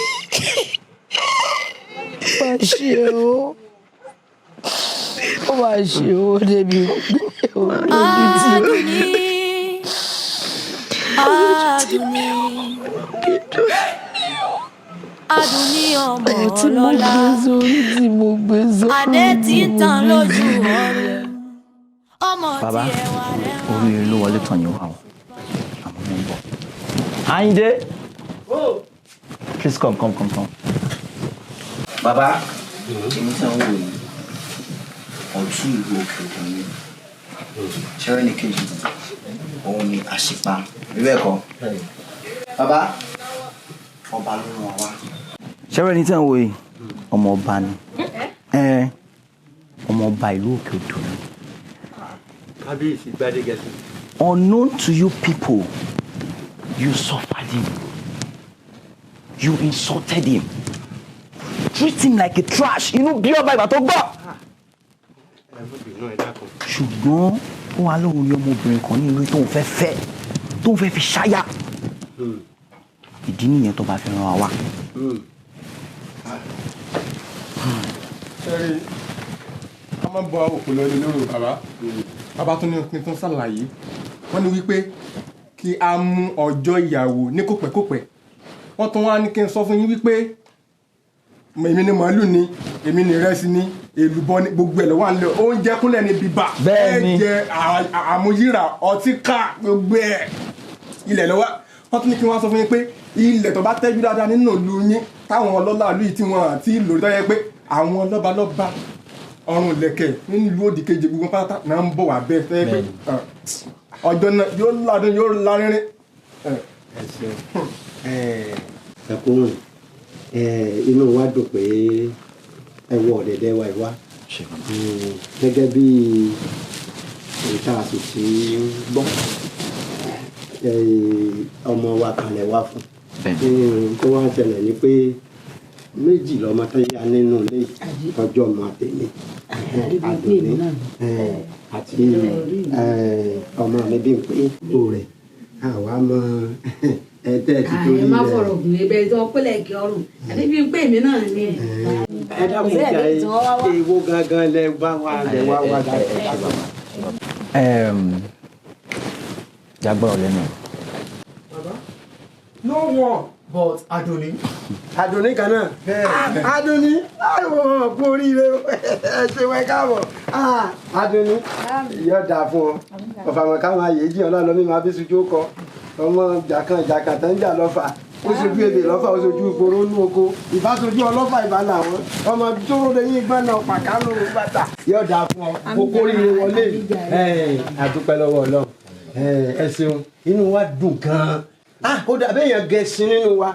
Speaker 15: Ó mà ṣe o. Ó mà ṣe o débi pé ó dojú tì mí.
Speaker 4: Adùnní, Adùnní ọmọ
Speaker 15: Tí mo
Speaker 4: ọlọ́lá,
Speaker 15: gbé sórí, tí mo gbé sórí.
Speaker 4: Adé tí ń tàn lójú ọ̀run, ọmọ
Speaker 8: Bàbá,
Speaker 4: tí ẹ wà rẹ̀.
Speaker 8: Oríire ló wọlé tàn yín wá o, àmọ́ mo ń bọ̀. Ayinde, please come, come, come, come. Bàbá, èmi tí wọ́n wò yìí, ọ̀tún ìlú òkè òkun ni. Ṣẹ́rẹ́ ní kejì, òun ni àṣìpa, bí bẹ́ẹ̀ kọ́. Bàbá, ọba ló ràn wá. Ṣẹ́rẹ́ ní tí wọ́n wò yìí, ọmọ ọba ni. Ẹ ọmọ ọba ìlú òkè odò ni.
Speaker 13: Kábíyèsí Gbádégẹṣin.
Speaker 8: Unknown to you people, you suffered him. You insulted him. Treat him like a trash. Inú bí ọba ìgbà tó gbọ́.
Speaker 13: Ẹ má bínú, ẹ dákun.
Speaker 8: Ṣùgbọ́n ó wà lóhun ní ọmọbìnrin kan ní ìlú tóun fẹ́ fẹ́, tóun fẹ́ fi ṣáyà. Ìdí nìyẹn tó bá fi ràn wá wá.
Speaker 1: Ṣẹ́rí, a máa ń bọ òkú lọ ilé lóru. Bàbá, bàbá tún ní kí n tún ṣàlàyé. Wọ́n ní wípé kí a mú ọjọ́ ìyàwó ní kòpẹ́kòpẹ́. Wọ́n tún wá ní kí n sọ fún yín wípé èmi ni màálù ni, èmi ni ìrẹsì ni, èlùbọ́ ni, gbogbo ẹ̀ ló wà nílẹ̀. Oúnjẹ kúnlẹ̀ ní bíbà.
Speaker 8: Bẹ́ẹ̀ni.
Speaker 1: Ẹ jẹ àmúyíra ọtí ká gbogbo ẹ̀ ilẹ̀ ló wà. Wọ́n tún ní kí wọ́n sọ fún yín pé ilẹ̀ tó bá tẹ́jú dáadáa nínú ìlú yín, táwọn ọlọ́lá ìlú yìí tí wọ́n àti lórí, tó yẹ pé àwọn lọ́balọ́ba ọrùn lẹ̀kẹ̀ nílùú òdì kejì, gbogbo pátá náà ń bọ̀ wá bẹ́ẹ̀, tó yẹ pé ọjọ́ náà yóò ládùn, yóò lárinrin.
Speaker 13: Ẹ ṣeun, ẹ kú rìn. Inú wa dùn pé ẹ wọ ọ̀dẹ̀dẹ̀ wa ìwá gẹ́gẹ́ bí ìta sì ti ń gbọ́, ọmọ wa kalẹ̀ wá fún tó wá ṣẹlẹ̀ ni pé méjì lọmọ tó yá nínú ilé ọjọ́ ọmọ àtẹ̀mí Àdùnní àti ọmọ mi bí n pé o rẹ̀ àwa mọ ẹ tẹ́ ẹ ti torí
Speaker 12: Ẹ má
Speaker 13: rẹ̀.
Speaker 12: fọ̀rọ̀ gùn, ebe tó pélé kí ọrùn àti bí n pè mí náà ni.
Speaker 13: Ẹ dákun jà, èwo gangan lẹ bá wa lẹ wá wá dákun.
Speaker 8: Jágbọ́rọ̀ lẹ́nu.
Speaker 1: No one but Adunni.
Speaker 13: Adunni kan náà. Adunni, àwọn kú oríire, ẹ ṣe wẹ káàbọ̀. Adunni, yóò dáa fún ọ. Ọ̀fàmọ̀ káwọn ayé jí ọlọ́run mi máa fi sojú kọ ọmọ jàkan jàkan tó ń jà lọ́fà, ó sojú ebè lọ́fà, ó sojú ìgboro nú oko, ìbá sojú ọlọ́fà, ìbá làwọn ọmọ tó rọrẹ yín gbọ́n náà pàkánù bàtà. Yóò dáa fún ọ, kókó oríire wọlé. Àdúpẹ́ lọ́wọ́ Ọlọ́run, ẹ ṣeun, inú wa dùn gan-an. Ó dàbí èèyàn gẹ̀ẹ́sì nínú wa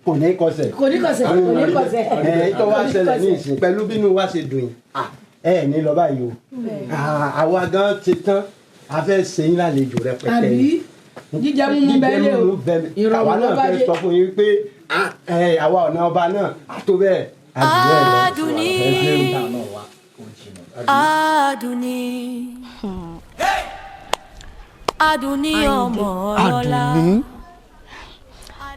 Speaker 13: kò ní kọsẹ̀.
Speaker 12: Kò ní kọsẹ̀, kò ní kọsẹ̀.
Speaker 13: Ẹ tó wá ṣẹlẹ̀ ní ìsìn pẹ̀lú bínú wa ṣe dùn yìí, ẹ ní lọ báyìí o. Àwa gan ti tán, a fẹ́ ṣe yín lálejò rẹpẹtẹ.
Speaker 12: Àbí jíjẹ múmu bẹ́ẹ̀ lé o,
Speaker 13: ìrọ̀rùn àwa náà fẹ́ sọ fún yín pé àwa ọ̀nà ọba náà tó bẹ́ẹ̀ àdúgbò ẹ̀ lọ.
Speaker 4: Adùnní, Adùnní, Adùnní ọmọ ọlọ́lá.
Speaker 6: Adùnní.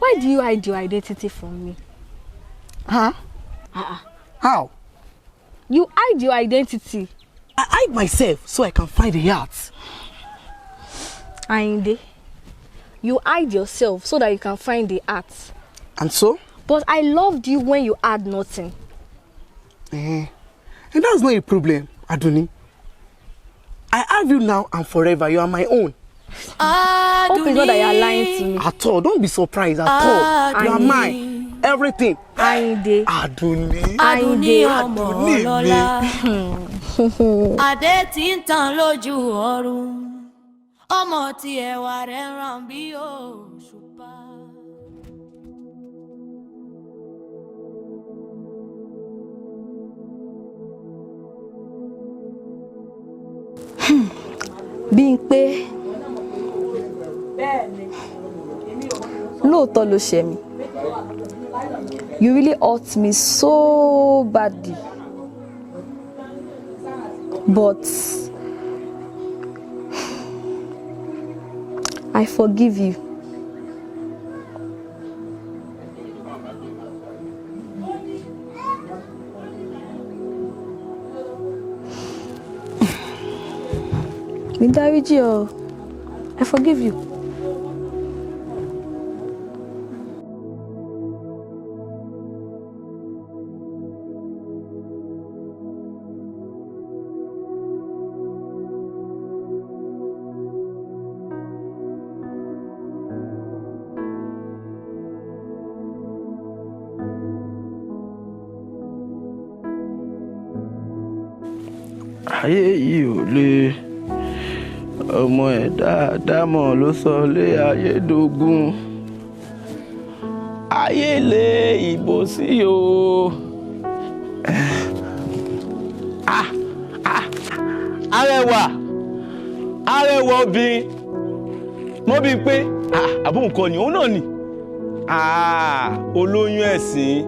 Speaker 3: Why do you hide your identity from me?
Speaker 6: Huh?
Speaker 3: Uh-uh.
Speaker 6: How?
Speaker 3: You hide your identity.
Speaker 6: I hide myself so I can find the heart.
Speaker 3: Ayinde, you hide yourself so that you can find the heart.
Speaker 6: And so?
Speaker 3: But I loved you when you had nothing.
Speaker 6: Eh. And that's not a problem, Aduni. I have you now and forever. You are my own.
Speaker 3: Hope it's not that you are lying to me.
Speaker 6: At all. Don't be surprised at all. You are mine. Everything.
Speaker 3: Ayinde.
Speaker 6: Aduni.
Speaker 4: Adùnní ọmọ ọlọ́lá. Adé tí ń tàn lójú ọ̀run. Ọmọ tí ẹwà rẹ̀ ràn bí òṣùpá.
Speaker 3: Bímpé, lóòótọ́ ló ṣẹ̀ mí. You really hurt me so badly. But I forgive you. Mi dáríjì ọ́. I forgive you.
Speaker 16: Ayé yìí ò le, ọmọ ẹ̀ dáadáa mọ̀ ló sọ lé ayé dógún. Ayé lé ìbò sí o. Ah, ah, arẹwà, arẹwà obìnrin, mo bí pé àbó nǹkan ni òun náà ni. Ah, olóyún ẹ̀sìn,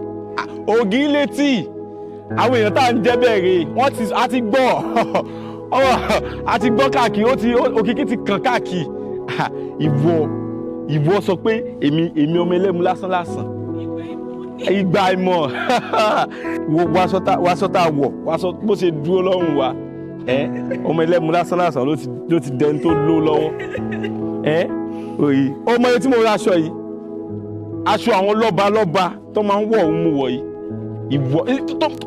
Speaker 16: ògì létí àwọn èèyàn tá à ń jẹ́ bẹ̀rẹ̀ wọ́n ti a ti gbọ́, a ti gbọ́ káàkiri, ó ti òkìkí ti kàn káàkiri. Ìwọ sọ pé èmi ọmọ ẹlẹ́mu lásán lásán, ìgbà ìmọ̀ wàásọ tá a wọ̀, wàásọ bó ṣe dúró lọ́rùn wa, ọmọ ẹlẹ́mu lásán lásán ló ti dẹni tó ló lọ́wọ́. Òyì ọmọ yẹn tí mo ra aṣọ yìí, aṣọ àwọn lọ́ba lọ́ba tó máa ń wọ̀ òun mú wọ̀ yìí. Ìwọ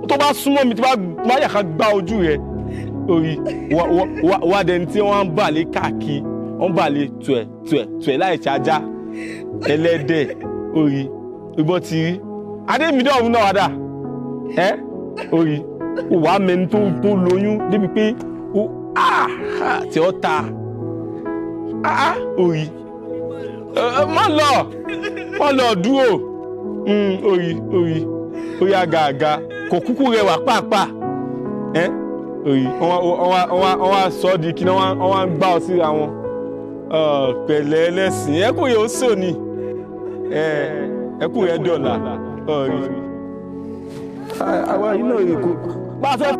Speaker 16: tó bá súnmọ́ mi, tó bá yàká gbá ojú rẹ, orí wà dẹni tí wọ́n ń bà lé káàkiri, wọ́n ń bà lé tuẹ̀ tuẹ̀ tuẹ̀ láì ṣáájá ẹlẹ́dẹ̀. Orí ìbọn ti rí adémídé ọ̀hún náà wà dà ẹ́. Orí wà á mẹni tó lóyún débi pé ó tí ó ta orí má lọ dúró. Orí orí orí àgàgà kò kúkú rẹwà pàápàá. Ẹ orí wọn wá sọ di kí wọn wá ń gbá ọ síra wọn. Pẹ̀lẹ́ ẹlẹ́sìn, ẹkùn yóò sọ ni ẹkùn rẹ dọ̀là. Àwa yìí náà rè kó bá a fẹ́.